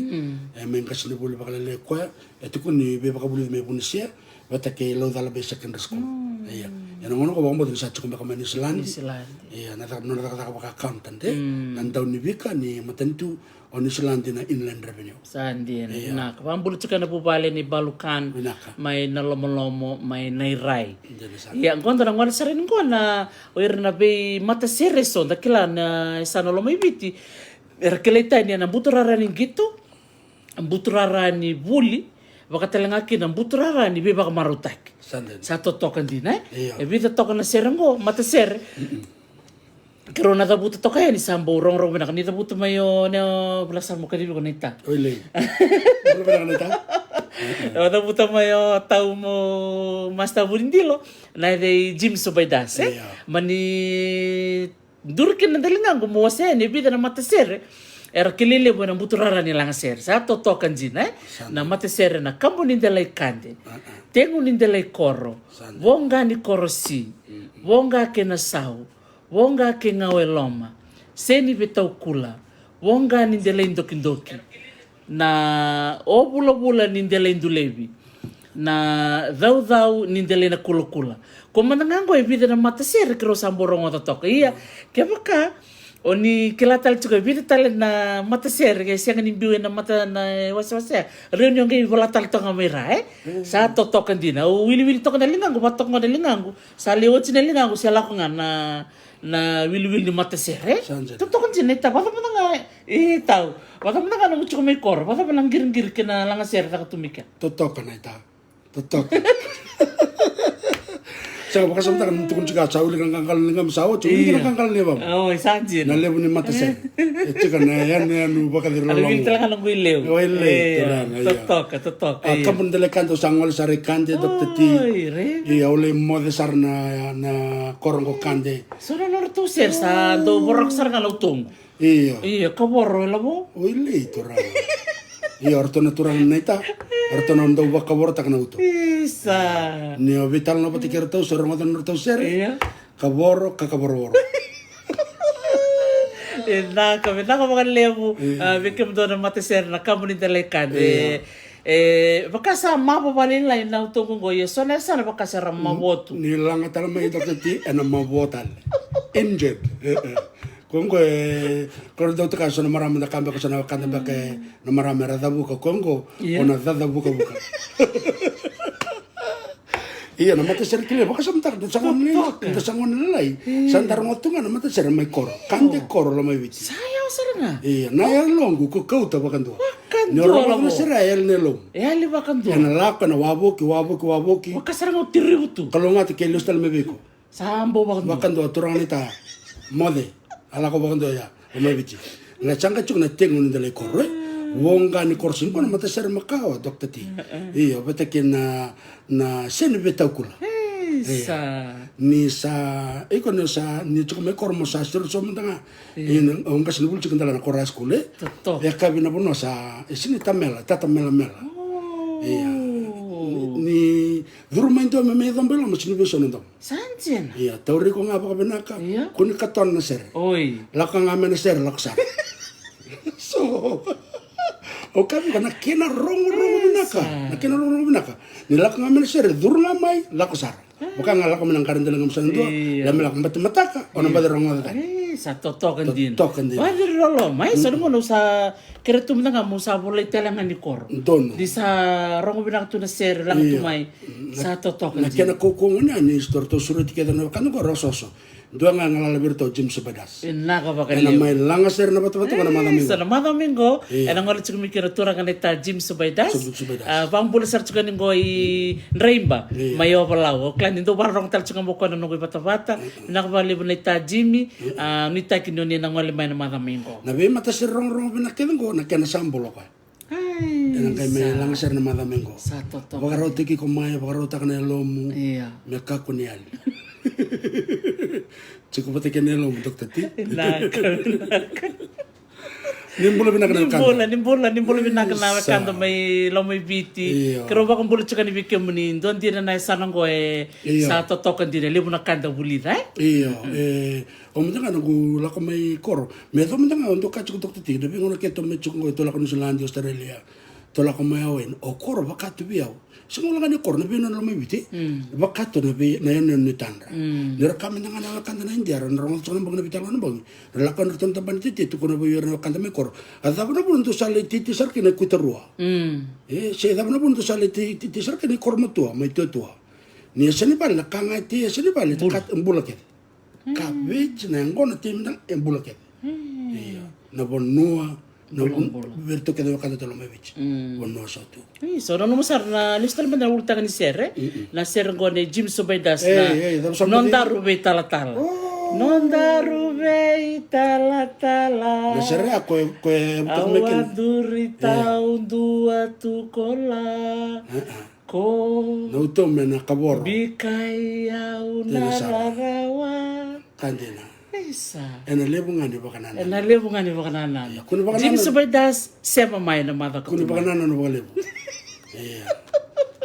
E mai qasenivuli vakalailai koya, e tukuni ni veivakavulici mai Vunisea vata kei Laucala Bay Secondary School. Ia. Ena gauna qo vakabauta ni sa tiko beka mai Niusiladi. Niusiladi. Ia, na caka, nona cakacaka vaka accountant, e? Na daunivika ni matanitu o Niusiladi na Inland Revenue. Sa dina. Ia. Vinaka. Vakabula tiko ena vuvale ni Balukan. Vinaka. Mai na lomalomo mai Nairai. Dina sara. Ia, qo da na gole sara yani qo na O ira na veimatasere eso, da kila na yasana loma i Viti, era kilai tani ena buturara ni qito, buturara ni vuli, vaka tale ga kina buturara ni veivakamarautaki. Sa dina. Sa totoka dina, e? Io. E vica toka na sere qo, matasere. Keirau na cavuta toka yani, sa bau rogorogo vinaka. Ni cavuta mai o, ne o, vula sa mo kacivi ko naita. Oi lei. Vula vinaka naita. O cavuta mai o tau mo Master Vunidilo. Na yaca i Jim Subaidas, e? Io. Mani duri kina na daligaqu mo wasea yani e vica na matasere era kilai levu ena buturara ni lagasere. Sa totoka dina, e? Sa dina. Na matasere na Kabu ni Delai Kade, Tegu ni Delai Koro, Voqa ni Korosi, Voqa kei Nasau, Voqa kei Gau e Loma, Seni Vetaukula, Voqa ni Delai Dokidoki, na Ovulavula ni Delai Dulevi, na Caucau ni Delai Nakulakula. Ko mada ga qo e vica na matasere keirau sa bau rogoca toka. Ia, kevaka o ni kila tale tiko e vica tale na matasere ke sega ni biu ena mata na wasewase, rawa ni o qai vola tale toka mai ra, e? Sa totoka dina. Au wiliwili toka na ligaqu, vatoka na ligaqu. Sa lai oti na ligaqu, se lako ga na, na wiliwili ni matasere. Sa dina. Totoka dina, naita, vacava mada ga, e, tau. Vacava mada ga na mutuka mai koro, vacava na qiriqiri kei na lagasere caka tu mai kea. Totoka naita. Totoka. Sa vakasamataka na tukuni tiko, sa wilika na qaqalo ni ligamu, sa oti, wilika na qaqalo ni yavamu. Oi, sa dina. Na levu ni matasere. E tiko na yanuyanu vakaciri lologo. Oi lei, turaga, ia. Totoka, totoka. A, Kabu ni Delai Kade, au sa gole sara i Kade, Doctor T. Oi, re. Ia, au lai moce sara na, na koro qo Kade. So na nodratou sere sa dau voraka sara ga na utoqu. Io. Io, kavoro e lavo. Oi lei, turaga. Io, o ratou na turaga naita. O ratou na dau vakavorataka na uto. Isa. Ni o veitalanoa vata kei ratou, so rogoca na nodratou sere. Io. Kavoro, ka kavorovoro. E naka, me naka vakalevu. Io. A, vei kemudou na matasere na Kabu ni Delai Kade. Io. E, vaka sa mavo vakalailai na utoqu qo, ia so na yasana vaka sa ra mavo tu. Ni laga tale mai Doctor T, ena mavo tale. Injured. E, e. Ko qo e, ko na dau taka so na marama da kabe ko so na wekada beka e, na marama era cavuka, ko qo, io, o na cacavukavuka. Ia, na matasere kilai, vakasamataka, da sa gone, totoka, da sa gone lalai. Io. Sa da rogoca tu ga na matasere mai koro. Kade, o, koro, loma i Viti. Sa yawa sara ga. Ia, na yaloqu ko kauta vakadua. Vakadua. Ni o rogoca na sere, e yali na yalomu. E yali vakadua. Ena lako, ena wavoki, wavoki, wavoki. Vaka sara ga o tirivu tu. Kalougata ke lesu tale mai vei iko. Sa bau vakadua. Vakadua, turaga naita. Moce. A lako vakadua ya. O mai Viti. Na saqa tiko na Tegu ni Delai Koro, e? Voqa ni Korosi, qo na matasere makawa, Doctor T. Io, vata kei na, na Seni Vetaukula. Isa. Ni sa, iko ni sa, ni tiko mai koro mo sa siro so mada ga. Io. Io, au qasenivuli tiko dela na koro high school, e? Totoka. E yakavi na vanua sa, e sini tamela, tata melamela. O. Io. Ni, ni curu mai dua me mai coba i loma, sini vei so na domo. Sa dina. Ia, tauri iko ga vakavinaka. Ia. Kua ni katona na sere. Oi. Lako ga mai na sere, lako sara. So, au kaya vei iko na kena rogorogo vinaka. Isa. Na kena rogorogo vinaka. Ni lako ga mai na sere, curu ga mai, lako sara. Vaka ga lako mai na qara dela ga masa na dua. Ia. Lako mai lako bati mataka, o na bati rogoca tale. E, sa totoka dina. Totoka dina. Vaciri loloma, e, so na gauna au sa kere tu mada ga meu sa volai tale ga ni koro. Donu. Ni sa rogo vinaka tu na sere, lako tu mai. Sa totoka dina. Na kena kaukauwa gona ni so ratou sureti kece na wekada qo, rau soso. Dua ga e galala vei iratou o Jim Subaidas. Vinaka vakalevu. Ena mai laga sere na vatavata qo na macawa mai qo. Sa na macawa mai qo. Ena gole tiko mai kina turaga naita Jim Subaidas. Jim Subaidas. A, vakabula sara tiko yani qo i Draiba mai Ovalau. O kila ni dou vakarorogo tale tiko ga mai o koya na noqu ivatavata. Vinaka vakalevu naita Jimi. A, nuitaki ni oni na gole mai na macawa mai qo. Na veimatasere rogorogo vinaka kece qo na kena sa bula o koya. Ena qai mai laga sere na macawa mai qo. Sa totoka. Vakarautaki iko mai, vakarautaka na yalomu. Ia. Me kakua ni yali. Tiko vata kei na yalomu, Doctor T. Vinaka, vinaka. Ni bula vinaka na wekada. Ni bula, ni bula, ni bula vinaka na wekada mai Lomaiviti. Ia. Keirau vakabula tiko yani vei kemuni, dua dina na yasana qo e sa totoka dina, levu na ka da vulica, e? Ia, e, Au mada ga noqu lako mai koro. Me yacova mada ga au dau kaya tiko, Doctor T, na veigauna kece tou mai tiko qo, tou lako Niusiladi, Australia, tou lako mai Hawaii, o koro vaka tu vei au. Sega walega ni koro, na veiyanuyanu Lomaiviti. Vaka tu na vei, na yanuyanu ni tadra. Ni ra kaya mada ga na wekada na Idia, ra na rogoca tiko na bogi, na veitalanoa na bogi. Ra lako yani ratou na tabana ni titi, tukuna vei ira na wekada mai koro. A cava na vuna dou sa lai titi sara kina i Kuitarua? E, se cava na vuna dou sa lai titi sara kina i Koromatua, mai Tuatua? Ni yasa ni vale, na ka ga e tei yasa ni vale, bula kece. Cabbage, na yaqona, tei mada ga e bula kece. Ia, na vanua, na vanua vei iratou kece na wekada e Lomaiviti. Vanua sautu. Io, so nanuma sara na, lesu tale mada na ulutaga ni sere. Na sere qo nei Jim Subaidas, na Nodaru Veitalatala. Nodaru Veitalatala. Na sere ya ko e, ko e, au a duri taudua tu ko la. Ko na uto me na kavoro. Bikai au na rarawa. Ka dina. Isa. Ena levu ga ni vakanananu. Ena levu ga ni vakanananu. Ia, kua ni vakanananu. Jim Subaidas, sema mai na macawa. Kua ni vakanananu vakalevu. Ia.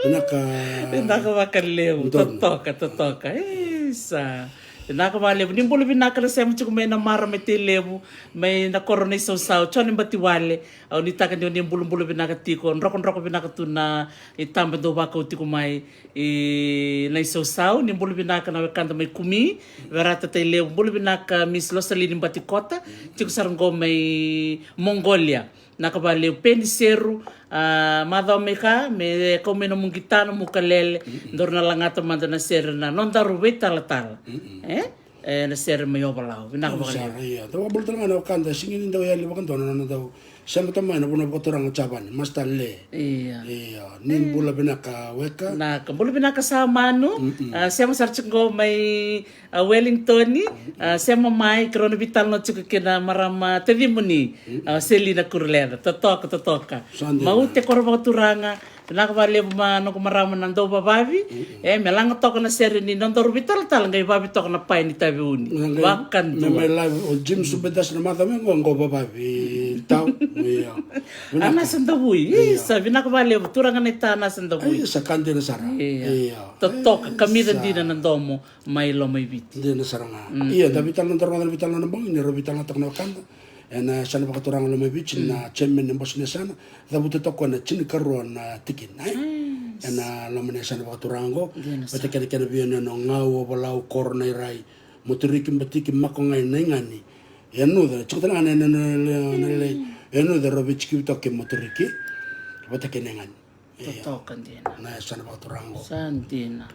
Vinaka. Vinaka vakalevu. Totoka, totoka. Isa. Vinaka vakalevu. Ni bula vinaka na sema tiko mai na marama e Tailevu, mai na koro na isausau, Jone Batiwale. Au nuitaka ni o ni bulabula vinaka tiko, drokadroka vinaka tu na itaba dou vakau tiko mai i na isausau. Ni bula vinaka na wekada mai Kumi, Verata, Tailevu. Bula vinaka Miss Losalini Batikota, tiko sara qo mai Mongolia. Vinaka vakalevu Peni Seru, a, macawa mai ka, me kau mai na mu qita, na mu kalele, daru na lagata mada na sere na Nodaru Veitalatala. E? E, na sere mai Ovalau, vinaka vakalevu. Ia, dau vakabula tale ga na wekada, sega ni dau yali vakadua na nona dau sema tale mai na vanua vakaturaga o Javani, Master Le. Ia. Ia, ni bula vinaka weka. Vinaka, bula vinaka sa manu. A, sema sara tiko qo mai, a, Wellington, a, sema mai, keirau na veitalanoa tiko kei na marama tacimuni, a, Selina Kuruleca, totoka, totoka. Maute koro vakaturaga, Vinaka vakalevu ma noqu marama na Dauvavavi. E, me laga toka na sere ni Nodaru Veitalatala, qai vavi toka na pae ni taveuni. Vakadua. Me mai live o Jim Subaidas na macawa mai qo, qo vavavi. Tau. Ia. Vinaka. Anasa Davui. Ia. Isa, vinaka vakalevu. Turaga naita Anasa Davui. Ai, sa ka dina sara. Ia. Totoka, kamica dina na domo mai Lomaiviti. Dina sara ga. Ia, da veitalanoa, da rogoca na veitalanoa na bogi, ni ra veitalanoa toka na wekada. Ena yasana vakaturaga Lomaiviti, na chairman, na bose ni yasana, cavuta toka na tinikarua na tikina, e? Ena loma ni yasana vakaturaga oqo. Vata kei na kena veiyanuyanu o Gau, Ovalau, Koro, Nairai, Moturiki, Batiki, Makogai, Naigani, Yanuca, tiko tale ga na, na, na, na, na, Yanuca, rau veitikivi toka kei Moturiki, vata kei Naigani. Totoka dina. Na yasana vakaturaga oqo. Sa dina.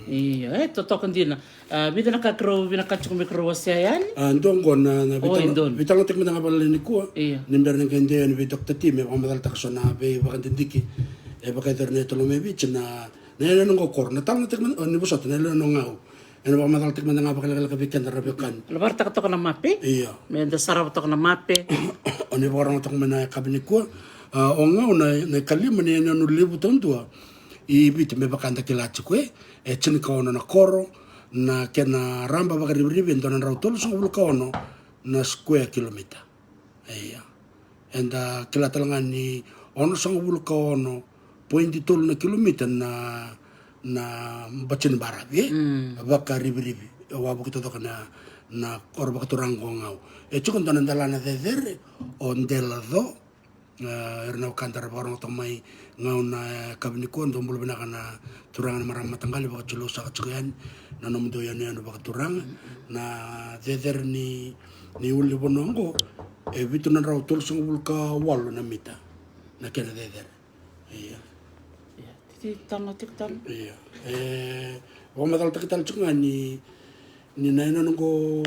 Io, e, totoka dina. A, vica na ka keirau vinakata tiko me keirau wasea yani. A, dua oqo na, na veitalanoataki mada ga vakalailai nikua. Io. Ni bera ni qai dei yani vei Doctor T me vakamacalataka so na veivakadidike e vakayacori na yatu Lomaiviti, na, na yanuyanu oqo Koro. Na talanoataki mada, o, ni vosota, na yanuyanu o Gau. Ena vakamacalataki mada ga vakalekaleka vei keda ra veiwekani. Na vakaraitaka toka na mape. Io. Meda sarava toka na mape. O ni vakarorogo toka mai na yakavi nikua. A, o Gau na, na ikalima ni yanuyanu levu taudua i Viti me vaka eda kila tiko, e, e tinikaono na koro, na kena raba vakarivirivi e dua na drau tolusagavulu ka ono na square kilometer. Ia. Eda kila tale ga ni onosagavulu ka ono poidi tolu na kilomita na, na bati ni baravi, e? Vakarivirivi. E wavoki totoka na, na koro vakaturaga o Gau. E tiko dua na delana cecere, o Delaco, e, ira na wekada ra vakarorogo toka mai Gau na, e, yakavi nikua, dou bula vinaka na turaga na marama mataqali, vakatulewa saka tiko yani na nomudou yanuyanu vakaturaga. Na cecere ni, ni ulunivanua oqo, e vitu na drau tolusagavulu ka walu na mita na kena cecere. Ia. Ia, titi tano, tiko tano. Ia. E vakamacalataki tale tiko ga ni Ni na yanuyanu qo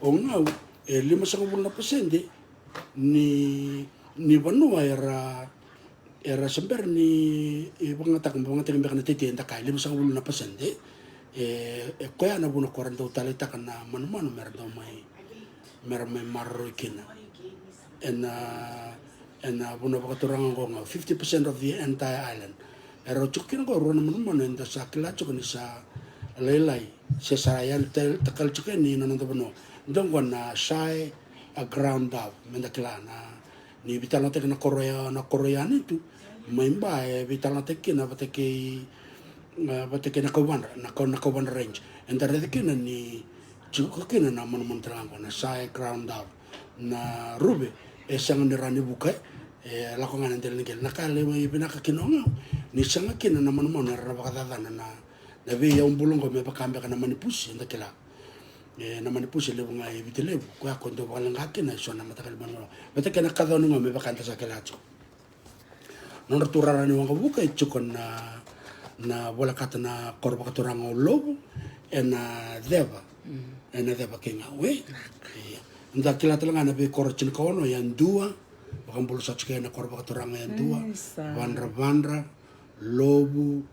o Gau, e limasagavulu na pasede ni, ni vanua era, era se bera ni vakayagataka, vakayagataki beka na tete, eda kaya limasagavulu na pasede. E, e koya na vuna ko ra dau taleitaka na manumanu me ra dau mai, me ra mai maroroi kina ena, ena vanua vakaturaga qo o Gau, fifty percent of the entire island. E rau tiko kina qo e rua na manumanu eda sa kila tiko ni sa lailai, se sa yali ta-, takali tiko yani na noda vanua. Dua qo na shy, a ground dove, meda kila na, ni veitalanoataki na koro ya, na koro ya ni tu mai Ba, e veitalanoataki kina vata kei, e, vata kei na Kauvadra, na Kau-, na Kauvadra Range. Eda raica kina ni tiko kina na manumanu tale ga qo na shy ground dove. Na ruve e sega ni rawa ni vuka, e lako ga ena dela ni qele. Na ka e lai vinaka kina o Gau ni sega kina na manumanu era na vakacacana na, na veiyau bula qo me vaka beka na manipusi, eda kila. E, na manipusi e levu ga e Viti Levu, koya ko dau vakaleqa kina eso na mataqali manumanu. Vata kei na kaca ni Gau me vaka eda sa kila tiko. Nodratou rara ni waqavuka e tiko na, na volekata na koro vakaturaga o Lovu ena ceva, ena ceva kei Gau, e? Ia. Da kila tale ga na veikoro tinikaono, Yadua, vakabulusaka tiko ena koro vakaturaga Yadua, Vadravadra, Lovu,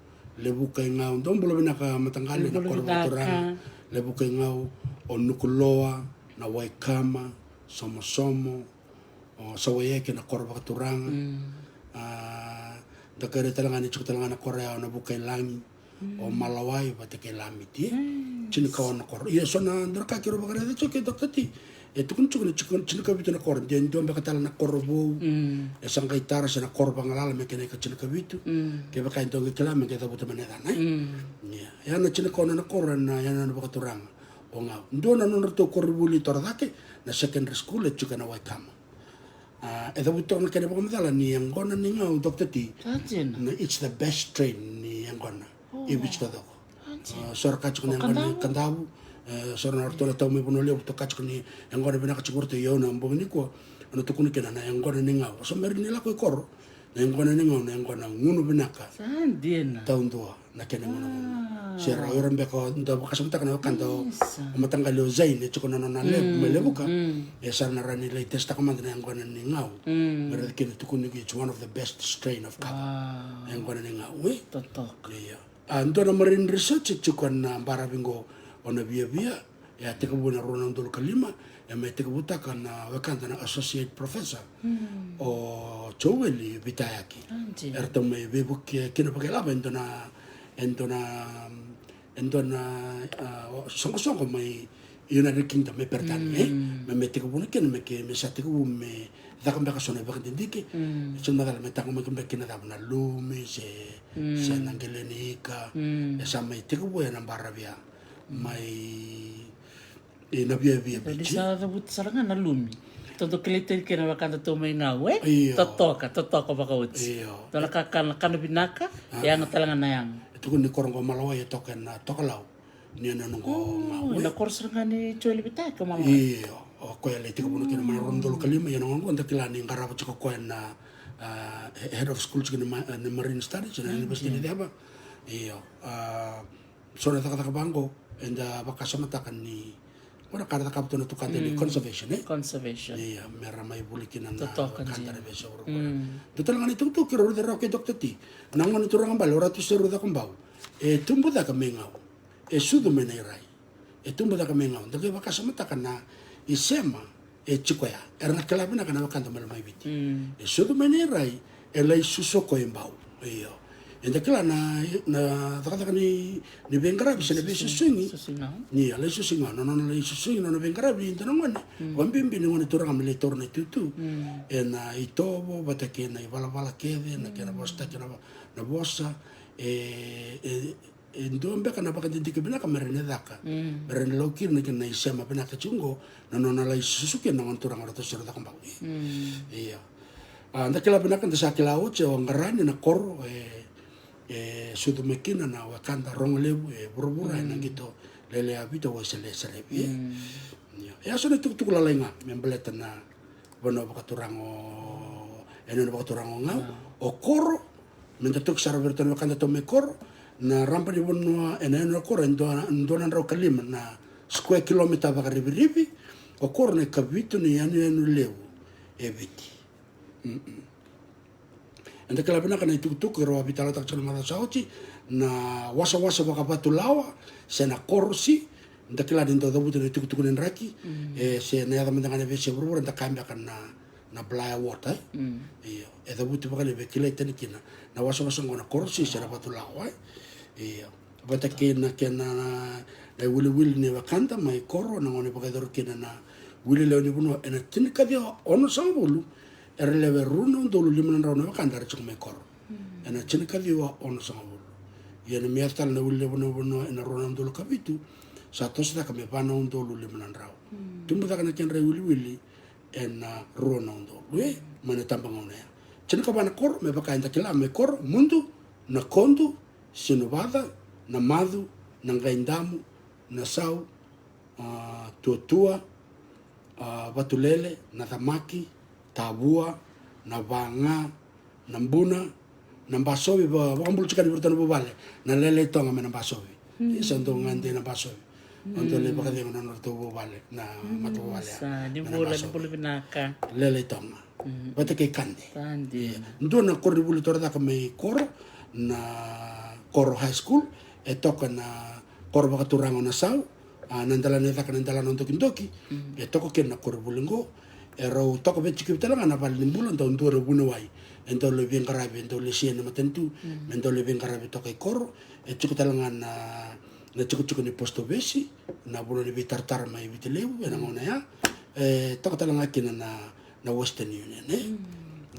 Levuka i Gau. Dou bula vinaka mataqali na koro vakaturaga, Levuka i Gau, o Nukuloa, na Waikama, Somosomo, o Sawaieke na koro vakaturaga. A, da kere tale ga ni tiko tale ga na koro ya o Navukailagi, o Malawai vata kei Lamiti. Tinikaono na koro. Ia so na dua na ka keirau vakaraica tiko kei Doctor T, e tukuni tiko ni tiko, tinikavitu na koro. De dua beka tale na koro vou e sa qai tara se na koro vagalala me kena ika tinikavitu. Kevaka e dua qai kila me qai cavuta mai na yacana, e? Ia, ya na tinikaono na koro ena, ya na vakaturaga o Gau. Dua na nodratou koronivuli torocake, na secondary school e tiko ena Waikama. A, e cavuti toka na kena vakamacala ni yaqona ni Gau, Doctor T. Na, it's the best strain ni yaqona e Viti taucoko. A, so ra kaya tiko ni yaqona ni Kadavu, e, so na ratou na tau mai Vanua Levu, ratou kaya tiko ni yaqona vinaka tiko vei ratou. Ia au na bogi nikua au na tukuna kina na yaqona ni Gau. So bera ni lako i koro, na yaqona ni Gau na yaqona gunu vinaka. Sa dina. Taudua na kena igunaguna. Se rau ira beka o da vakasamataka na wekada o mataqali o Zain e tiko na nona levu mai Levuka. E sa na rawa ni lai testaka mada na yaqona ni Gau. Me raica kina, tukuni, it's one of the best strain of kava. Na yaqona ni Gau, e? Totoka. Ia. A, dua na marine research e tiko ena baravi qo o Naviavia. E a tekivu ena rua na udolu ka lima, e mai tekivutaka na wekada na Associate Professor o Joeli Vitayaki. Eratou mai veivuke kina vakailavo e dua na, e dua na, e dua na, a, soqosoqo mai United Kingdom, mai Peritania, e? Me, me tekivuna kina, me ke, me sa tekivu me caka beka so na vakadidike. Sa na macala me taqomaki beka kina cava na lumi, se, se na qele ni ika. E sa mai tekivu ena baravi ya mai, e, Naviavia, Viti. Sa cavuti sara ga na lumi. Tou dau kilai tiko kina na wekada tou mai Gau, e? Io. Totoka, totoka vakaoti. Io. Dua na kakana, kana vinaka, e yaga tale ga na yaga. E tukuni ni koro qo o Malawai e toka ena tokalau ni yanuyanu qo o Gau, e? Na koro sara ga ni Joeli Vitayaki o Malawai. Io. O koya e lai tekivuna kina mai na rua na udolu ka lima, ia na gauna qo da kila ni qarava tiko o koya na, a, he-, head of school tiko ni ma-, ni Marine Studies ena University ni Ceva. Io. A, so na cakacaka vaqo eda vakasamataka ni, o na ka era cakava tu na tukada ni conservation, e? Conservation. Ia, me ra mai vuli kina na wekada era veiyasai vuravura. Dua tale ga na itukutuku keirau raica rawa kei Doctor T. Na gone turaga bale o Ratu Seru Cakobau e tubu cake mai Gau. E sucu mai Nairai. E tubu cake mai Gau. Da qai vakasamataka na isema e tiko ya. Era na kila vinaka na wekada mai Lomaiviti. E sucu mai Nairai, e lai susu o koya i Bau. Io. Eda kila na, na cakacaka ni, ni veiqaravi se na veisusugi. Io, lai susu i Gau. Na nona lai susugi, na nona veiqaravi e dua na gone. Vakabibi ni gone turaga me lai taura na itutu ena itovo vata kei na ivalavala kece, na kena vosataki na, na vosa. E, e, e dua beka na vakadidike vinaka me ra na caka. Me ra na lau kina na kena isema vinaka tiko qo, na nona lai susu kina na gone turaga o Ratu Seru Cakobau. Ia. A, da kila vinaka, da sa kila oti o Qarani na koro, e, e sucu mai kina na wekada rogo levu e vuravura ena qito lailai a Viti, o Waiselese Revi, e. Ia. E a so na itukutuku lalai ga me baleta na vanua vakaturaga o, ena vanua vakaturaga o Gau, o koro, me da toki sara vei iratou na wekada tou mai koro, na raba ni vanua ena yanuyanu koro e dua, dua na drau ka lima na, square kilometer vakarivirivi. O Koro na ikavitu ni yanuyanu levu e Viti. Eda kila vinaka na itukutuku e rau a veitalanoataka tiko na macawa sa oti, na wasawasa vakavatulawa se na korosi. Da kila ni dau cavuti na itukutuku ni draki, e se na yaca mada ga na veiyasai vuravura da kaya beka na, na Blair Water, e? Io, e cavuti vakalevu, e kilai tani kina na wasawasa oqo na korosi se na vatulawa, e? Io. Vata kei na kena na iwiliwili ni wekada mai Koro, na gauna e vakayacori kina na wili lewe ni vanua ena tinikaciwa onosagavulu, era lewe rua na udolu lima na drau na wekada era tiko mai Koro. Ena tinikaciwa onosagavulu. Ia na mai yaco tale na wili lewe ni vanua ena rua na udolu ka vitu, sa toso cake me va na udolu lima na drau. Tubu cake na kedra iwiliwili ena rua na udolu, e, mai na tabagauna ya. Tinikava na koro, me vaka eda kila mai Koro: Mudu, Nakodu, Sinuvaca, Namacu, Naqaidamu, Nasau, a, Tuatua, a, Vatulele, Nacamaki, Tavua, Navaga, Nabuna, Nabasovi, va-, vakabulutikana vei iratou na vuvale na Lele i Toga mai Nabasovi. Isa dou gade i Nabasovi. O dou lai vakacegu na nodratou vuvale, na matavuvale ya. Sa ni bula, ni bula vinaka. Lele i Toga. Vata kei Kade. Kade. Ia. Dua na koronivuli torocake mai Koro, na Koro High School, e toka na koro vakaturaga o Nasau, a, na delana e caka na delana o Dokidoki, e toka kina na koronivuli qo. E rau toka vei tiko tale ga na vale ni bula, dau dua na vuniwai e dau lai veiqaravi, e dau lesia na matanitu, me dau lai veiqaravi toka i Koro. E tiko tale ga na, na tikotiko ni post office, na vanua ni veitaratara mai Viti Levu ena gauna ya. E toka tale ga kina na, na Western Union, e?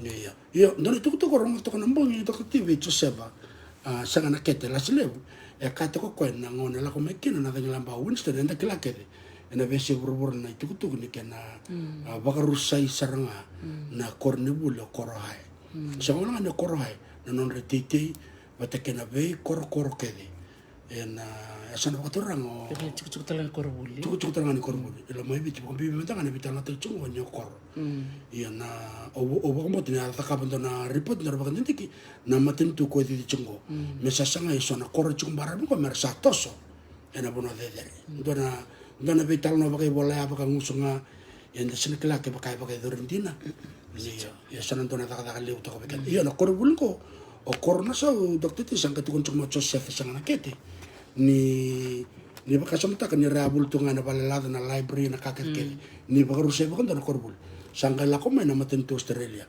Ia, ia, dua na itukutuku rogo toka na bogi ni Doctor T vei Joseva, a, Saganakete Lasilevu, e kaya toka o koya na gauna e lako mai kina na cagilaba o Winston, eda kila kece ena veiyasai vuravura na itukutuku ni kena, a, vakarusai sara ga na koronivuli o Koro High. Sega walega ni o Koro High, na nodra iteitei vata kei na veikorokoro kece ena yasana vakaturaga o, kena tikotiko tale ga ni koronivuli. Tikotiko tale ga ni koronivuli. E loma i Viti, vakabibi mada ga na veitalanoataki tiko qo ni o Koro. Ia na, au, au vakabauta ni a cakava dua na report, dua na vakadidike na matanitu ko e cici tiko qo. Me sasaga eso na koro tiko baravi qo me ra sa toso ena vanua cecere. Dua na, dua na veitalanoa vakaivola ya, vakagusu ga, eda sega ni kila kevaka e vakayacori dina. Ia, ia sa na dua na cakacaka levu toka vei keda. Ia na koronivuli qo o Koro Nasau, Doctor T, sa qai tukuna tiko mai o Joseph Saganakete ni, ni vakasamataka ni ra a vuli tu ga ena valelaca, na library, na ka kecekece. Ni vakarusai vakadua na koronivuli, sa qai lako mai na matanitu Australia.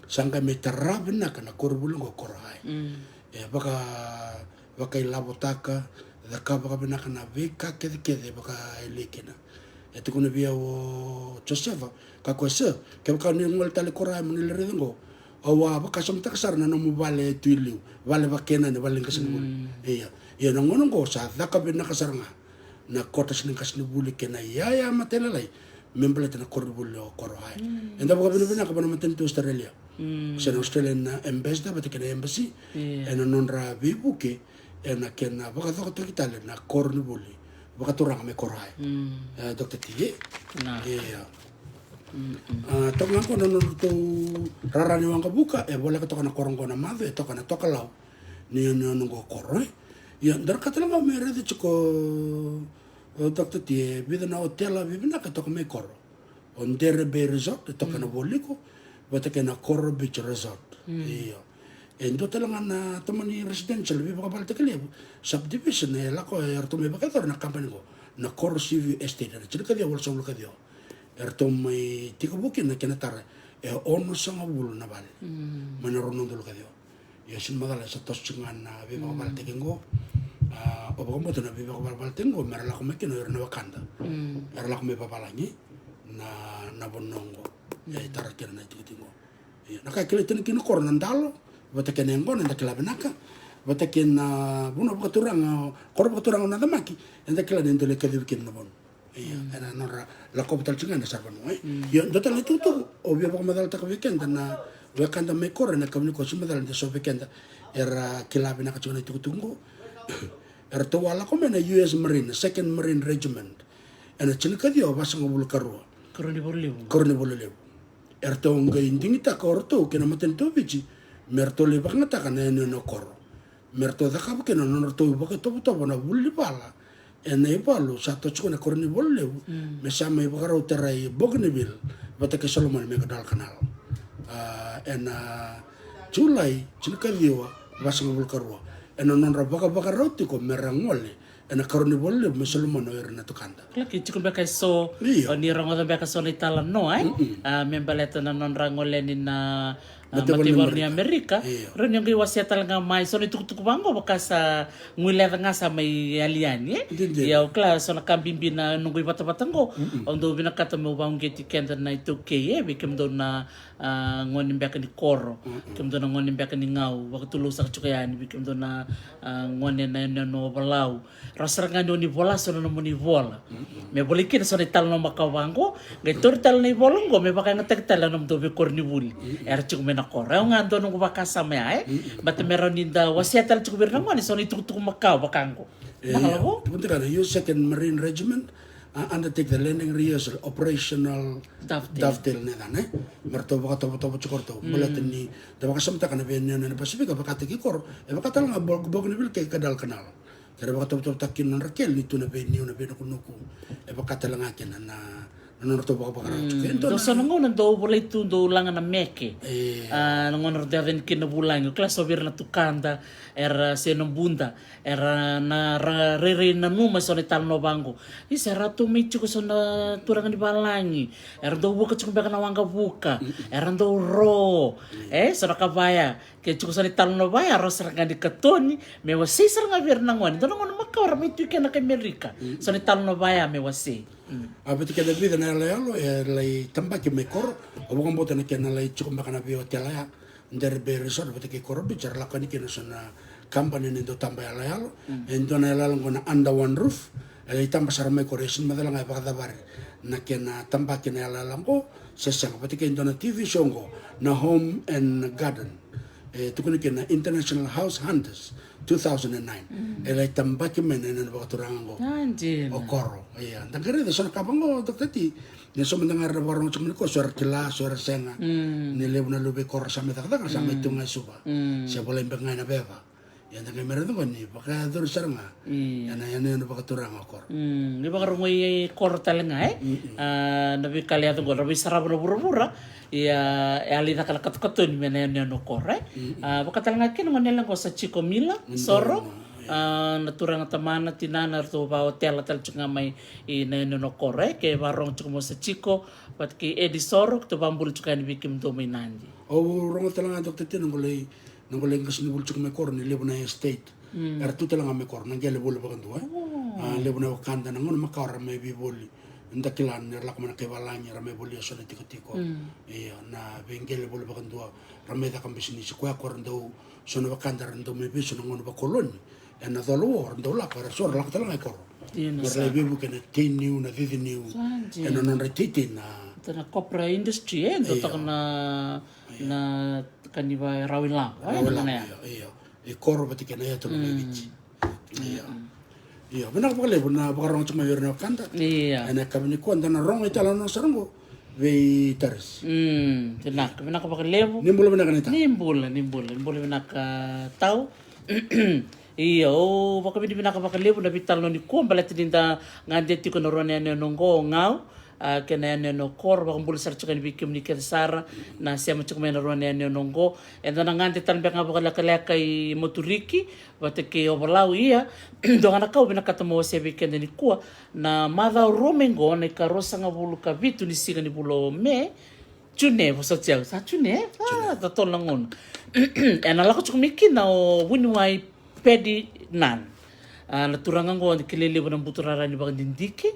Sa qai mai tara vinaka na koronivuli qo o Koro High. E vaka, vakailavotaka, cakava vakavinaka na veika kecekece vakaelei kina. E tukuna vei au o Josefa, kaya o koya, "Sir, kevaka ni gole tale i Koro High mo ni lai raica qo, au a vakasamataka sara na nomu vale e tu i liu, vale vakakina, na vale ni qasenivuli." Ia, ia na gauna qo sa caka vinaka sara ga na quarters ni qasenivuli kei na iyaya matailalai me baleta na koronivuli o Koro High. Eda vakavinavinaka vua na matanitu Australia, se na Australian, a, ambassador vata kei na embassy ena nodra veivuke ena kena vakacokotaki tale na koronivuli vakaturaga mai Koro High. E, Doctor T, e? Ia. A, toka ga qo na nodratou rara ni waqavuka, e voleka toka na koro qo na macawa, e toka na tokalau ni yanuyanu qo o Koro, e? Ia, daru kaya tale ga me raica tiko, o, Doctor T, e vica na otela vivinaka e toka mai Koro. O Dere Bay Resort e toka na Voliko, vata kei na Koro Beach Resort. Io. E dua tale ga na tomani residential veivakavaletaki levu, subdivision, e lako, e ratou mai vakayacora na company qo, na Koro Seaview Estate, ena tinikaciwa walusagavulu kaciwa. E ratou mai tekivu kina na kena tara e onosagavulu na vale mai na rua na udolu kaciwa. Ia, sega ni macala, e sa toso tiko ga na veivakavalevaletaki qo. A, au vakabauta na veivakavalevaletaki qo me ra lako mai kina o ira na wekada era lako mai vavalagi na, na vanua qo. E tara kina na itikotiko qo. Ia, na ka e kilai tani kina o Koro na Dalo vata kei na yaqona, eda kila vinaka, vata kei na vanua vakaturaga, koro vakaturaga o Nacamaki, eda kila ni dau lai kacivi kina na vanua. Ia, ena nodra lakova tale tiko ga na saravanua, e. Ia, dua tale na itukutuku au via vakamacalataka vei keda na wekada mai Koro ena yakavi nikua, sega ni macala de so vei keda era kila vinaka tiko na itukutuku qo. Eratou a lako mai na U S Marine, Second Marine Regiment, ena tinikaciwa vasagavulu karua. Koro ni Volo Levu. Koro ni Volo Levu. Eratou qai digitaka o ratou kei na matanitu o Viti me ratou lai vakayagataka na yanuyanu o Koro, me ratou cakava kina na nodratou vakatovotovo na vuli ni vala Ena ivalu sa toso tiko na koro ni ivalu levu me sa mai vakarau tarai Bougainville vata kei Solomone mai Guadalcanal. A, ena Julai tinikaciwa vasagavulu ka rua, ena nodra vakavakarau tiko me ra gole ena koro ni ivalu levu mai Solomone o ira na tukada. Laki tiko beka e so. Io. O ni rogoca beka so na italanoa e, a, me baleta na nodra gole ni na a, mataivalu ni Amerika. Io. Rau ni qai wasea tale ga mai so na itukutuku vaqo vaka sa guileca ga sa mai yali yani e. Dede. Ia au kila so na ka bibi na noqu ivatavata qo. Au dau vinakata meu vauqeti keda na iTaukei e, vei kemudou na, a, gone beka ni koro, kemudou na gone beka ni gau, vakatulou saka tiko yani vei kemudou na, a, gone na yanuyanu o Valau. Rau sara ga ni o ni vola so na nomuni vola. Me volai kina so na italanoa makawa vaqo. Qai tauri tale na ivola qo me vakayagataki tale na nomudou veikoronivuli era tiko mai na koro. Au ga dua noqu vakasama ya e, bata me rawa ni da wasea tale tiko vei ira na gone so na itukutuku makawa vaka qo. E, na ka lavo tiko na U Second Marine Regiment, a, undertake the landing rehearsal operational dovetail, dovetail na yacana e. Me ratou vakatovotovo tiko ratou baleta ni da vakasamataka na veiyanuyanu ena Pasifika, vakataki koro, e vaka tale ga Bougainville kei Guadalcanal. Kera vakatovotovotaki kina nodra keli ni tu na veiniu, na veinakunaku. E vaka tale ga kina na, na nodratou vakavakarau tiko. E dua so na gauna dou volai tu dou laga na meke. A, na gauna ra dau yaco yani kina na vulagi, o kila so vei ira na tukada era se na buda, era na rairai nanuma e so na italanoa vaqo. Isa, era tu mai tiko so na turaga ni valagi, era dau vuka tiko beka na waqavuka, era dau ro. E so na ka vaya. Ke tiko so na italanoa vaya, rau sara ga ni katoni me wasei sara ga vei ira na gone. Dua na gauna makawa ra mai tu i kena kai Amerika. So na italanoa vaya me wasei. A, vata kei na vica na iyaloyalo e lai tabaki mai koro. Au vakabauta na kena lai tiko beka na veiotela ya, Derry Bay Resort vata kei Coral Beach, era lako yani kina so na kabani ni dau taba iyaloyalo. E dua na iyaloyalo qo na Under One Roof. E lai taba sara mai koro, e sega ni macala ga e vakacavari na kena tabaki na iyaloyalo qo se sega, vata kei dua na TV show qo na Home and Garden. E tukuni kina na International House Hunters two thousand and nine. E lai tabaki mai na yanuyanu vakaturaga qo o koro. Ia da qai raica so na ka vaqo, Doctor T. Ni so mada ga era na vakarogo tiko mai na koro, so era kila, so era sega. Ni levu na luve i koro sa mai cakacaka, sa mai tu ga e Suva. Se volai beka ga ena veva. Ia da qai mai raica qo ni vakayacori sara ga ena yanuyanu vakaturaga o koro. Ni vakarogoi koro tale ga e, a, na veika e yaco qo, ra veisarava na vuravura. Ia e a lai caka na katokatoni mai na yanuyanu o koro e. A, vaka tale ga kina gone yalewa qo Sachiko Mila Soro. A, na turaga tamana, tinana, eratou vaotela tale tiko ga mai i na yanuyanu o koro e. Ke vakarorogo tiko mai o Sachiko vata kei Edi Soro, keitou vakabula tiko yani vei kemudou mai Nadi. Au rogo tale ga, Doctor T, na qolei na qolei qasenivuli tiko mai koro ni levu na estate era tu tale ga mai koro, na qele voli vakadua e. A, levu na wekada na gauna makawa ra mai veivoli. Da kila ni ra lako mai na kai valagi, ra mai volia so na tikotiko. Ia na veiqele voli vakadua, ra mai caka bisinisi. Koya ko ra dau, so na wekada ra dau mai vesu na gauna vakoloni. Ena colo, ra dau lako, era so ra lako tale ga i koro. Era lai veivuke na tei niu, na cici niu. Ena nodra iteitei na copra industry e, dua toka na, na ka ni va rau ilavo e, na gona ya. Io, io. I koro vata kei na yatu loma i Viti. Io. Io, vinaka vakalevu na vakarogo tiko mai vei ira na wekada. Io. Ena yakavi nikua da na rogo italanoa sara qo vei Tarisi. Vinaka, vinaka vakalevu. Ni bula vinaka naita. Ni bula, ni bula, ni bula vinaka tau. Io, au vakavinavinaka vakalevu na veitalanoa nikua baleta ni da gade tiko na rua na yanuyanu qo, o Gau, a, kei na yanuyanu o koro, vakabula sara tiko yani vei kemuni kece sara na sema tiko mai na rua na yanuyanu qo. Eda na gade tale beka ga vakalekaleka i Moturiki vata kei Ovalau. Ia dua ga na ka au vinakata meu wasea vei keda nikua, na macawa rua mai qo, na ikaruasagavulu ka vitu ni siga ni vula o Me, June, vosoti au, sa June e? A, totolo na gauna. Ena lako tiko mai kina o vuniwai Paddy Nunn. A, na turaga qo kilai levu na buturara ni vakadidike.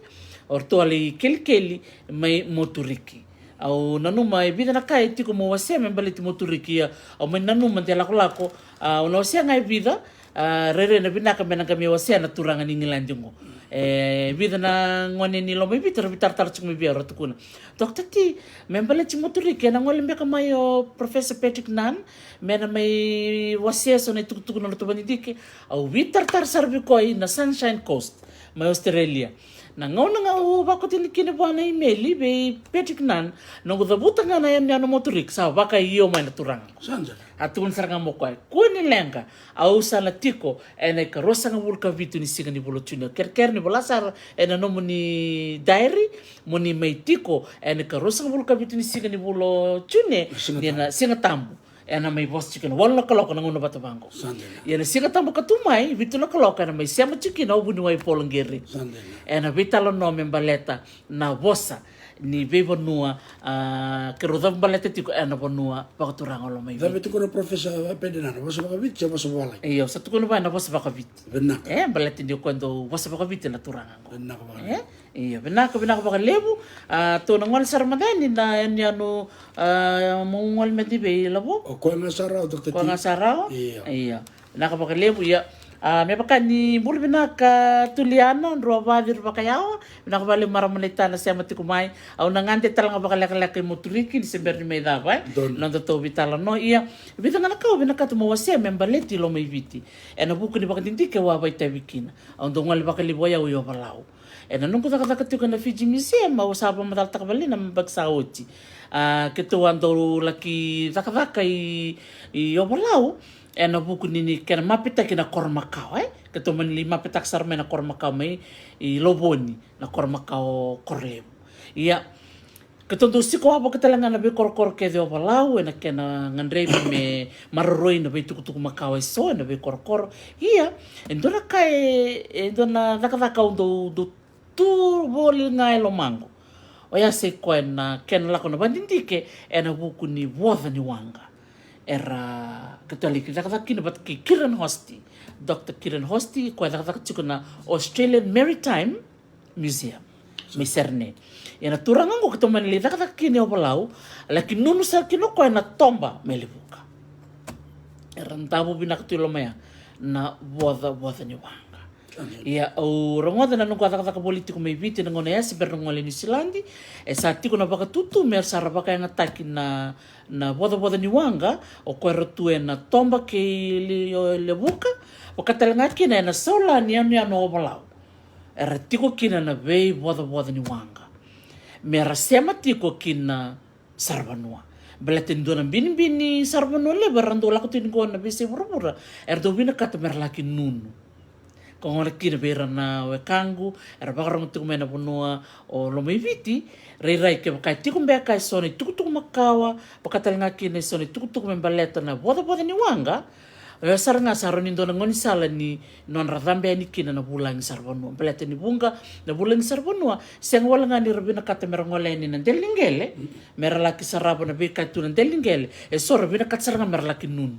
O ratou a lai kelikeli mai Moturiki. Au nanuma e vica na ka e tiko meu wasea me baleti Moturiki, ia au mai nanuma de lakolako. A, au na wasea ga e vica. A, rairai na vinaka me na qai mai wasea na turaga ni Igiladi qo. E vica na gone ni loma i Viti ra veitaratara tiko mai vei au, ra tukuna, Doctor T, me baleti Moturiki ena gole beka mai o Professor Patrick Nunn me na mai wasea so na itukutuku na nodratou vakadidike. Au veitaratara sara vei koya i na Sunshine Coast mai Australia. Na gauna ga au vakoti ni kina vua na imeli vei Patrick Nunn, noqu cavuta ga na yanuyanu Moturiki, sa vakaio mai na turaga. Sa dina. A tukuna sara ga mo koya, kua ni leqa, au sa na tiko ena ikaruasagavulu ka vitu ni siga ni vula o June. Kerekere ni vola sara ena nomuni diary, mo ni mai tiko ena ikaruasagavulu ka vitu ni siga ni vula o June, ni na Siga Tabu. Ena mai vosa tiko kina walu na kaloko na gauna vata vaqo. Sa dina. Ia na Siga Tabu ka tu mai, vitu na kaloko ena mai sema tiko kina o vuniwai Paula Qiri. Sa dina. Ena veitalanoa me baleta na vosa ni veivanua, a, keirau cavu baleta tiko ena vanua vakaturaga o Lomaiviti. Cava e tukuna Professor Patrick Nunn, vosa vakaviti se vosa vavalagi? Io, sa tukuna vua ena vosa vakaviti. Vinaka. E baleta ni o koya dau vosa vakaviti na turaga qo. Vinaka vakalevu. E? Io, vinaka, vinaka vakalevu. A, tou na gole sara mada yani na yanuyanu, a, mo gole mada i vei Lavo. O koya ga sa rawa, Doctor T. Koya ga sa rawa? Io. Io. Vinaka vakalevu, ia. A, me vaka ni bula vinaka Tuliana, drua vaciru vakayawa. Vinaka vakalevu marama naita na sema tiko mai. Au na gade tale ga vakalekaleka i Moturiki ni se bera ni mai cava, e? Donu. Noda tou veitalanoa, ia. Vica ga na ka au vinakata mo wasea me baleti Lomaiviti. Ena vuku ni vakadidike au a vakaitavi kina. Au dau gole vakalevu o yau i Ovalau. Ena noqu cakacaka tiko ena Fiji Museum, au sa vakamacalataka vale na yabaki sa oti. A, keitou a dau laki cakacaka i, i Ovalau, ena vuku ni, ni kena mapetaki na koro makawa, e? Keitou mani lai mapetaka sara mai na koro makawa mai, i Lovoni, na koro makawa o Korolevu. Ia, keitou dau sikoa vaka tale ga na veikorokoro kece o Ovalau, ena kena gadrevi me maroroi na veitukutuku makawa eso, ena veikorokoro. Ia, e dua na ka e, e dua na cakacaka au dau, dau tu voli ga e lomaqu. Oya sa i koya na kena lako na vakadidike, ena vuku ni voca ni waqa. Era, keitou a lai cakacaka kina vata kei Kiran Hosty. Doctor Kiran Hosty, koya cakacaka tiko na Australian Maritime Museum. Mai Sydney. Ia na turaga oqo keitou mani lai cakacaka kina i Ovalau, laki nunu sara kina o koya na toba mai Levuka. Era davo vinaka tu i loma ya na voca, voca ni waqa. Ia au rogoca na noqu a cakacaka voli tiko mai Viti na gauna ya se bera na gole i Niusiladi. E sa tiko na vakatutu me ra sa ra vakayagataki na, na voca, voca ni waqa, o koya era tu ena toba kei Le, o Levuka, vaka tale ga kina ena saula ni yanuyanu o Ovalau. Era tiko kina na veivocavoca ni waqa me ra sema tiko kina saravanua. Baleta ni dua na binibini saravanua levu era dau lako tu ni qo na veiyasai vuravura, era dau vinakata me ra laki nunu. Ka gona kina vei ira na wekaqu era vakarogo tiko mai na vanua o Lomaiviti, rairai kevaka e tiko beka e so na itukutuku makawa, vaka tale ga kina e so na itukutuku me baleta na vocavoca ni waqa. Oya sara ga sa rawa ni dua na gaunisala ni nodra cabe yani kina na vulagi saravanua. Baleta ni vuqa na vulagi saravanua, sega wale ga ni ra vinakata me ra gole yani na dela ni qele, me ra laki sarava na veika e tu na dela ni qele, e so ra vinakata sara ga me ra laki nunu.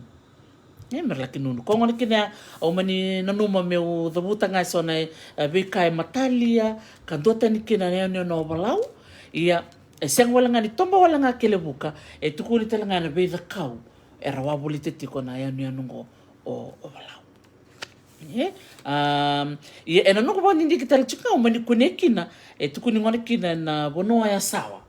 E, me ra laki nunu. Ko gona kina ya, au mani nanuma meu cavuta ga e so na, e, veika e matalia ka duatani kina na yanuyanu o Ovalau. Ia, e sega wale ga ni toba wale ga kei Levuka, e tukuni tale ga na veicakau era wavolita tiko na yanuyanu qo o, o Ovalau. E, am, ia ena noqu vakadidike tale tiko ga au mani kunea kina, e tukuni gona kina na vanua o Yasawa.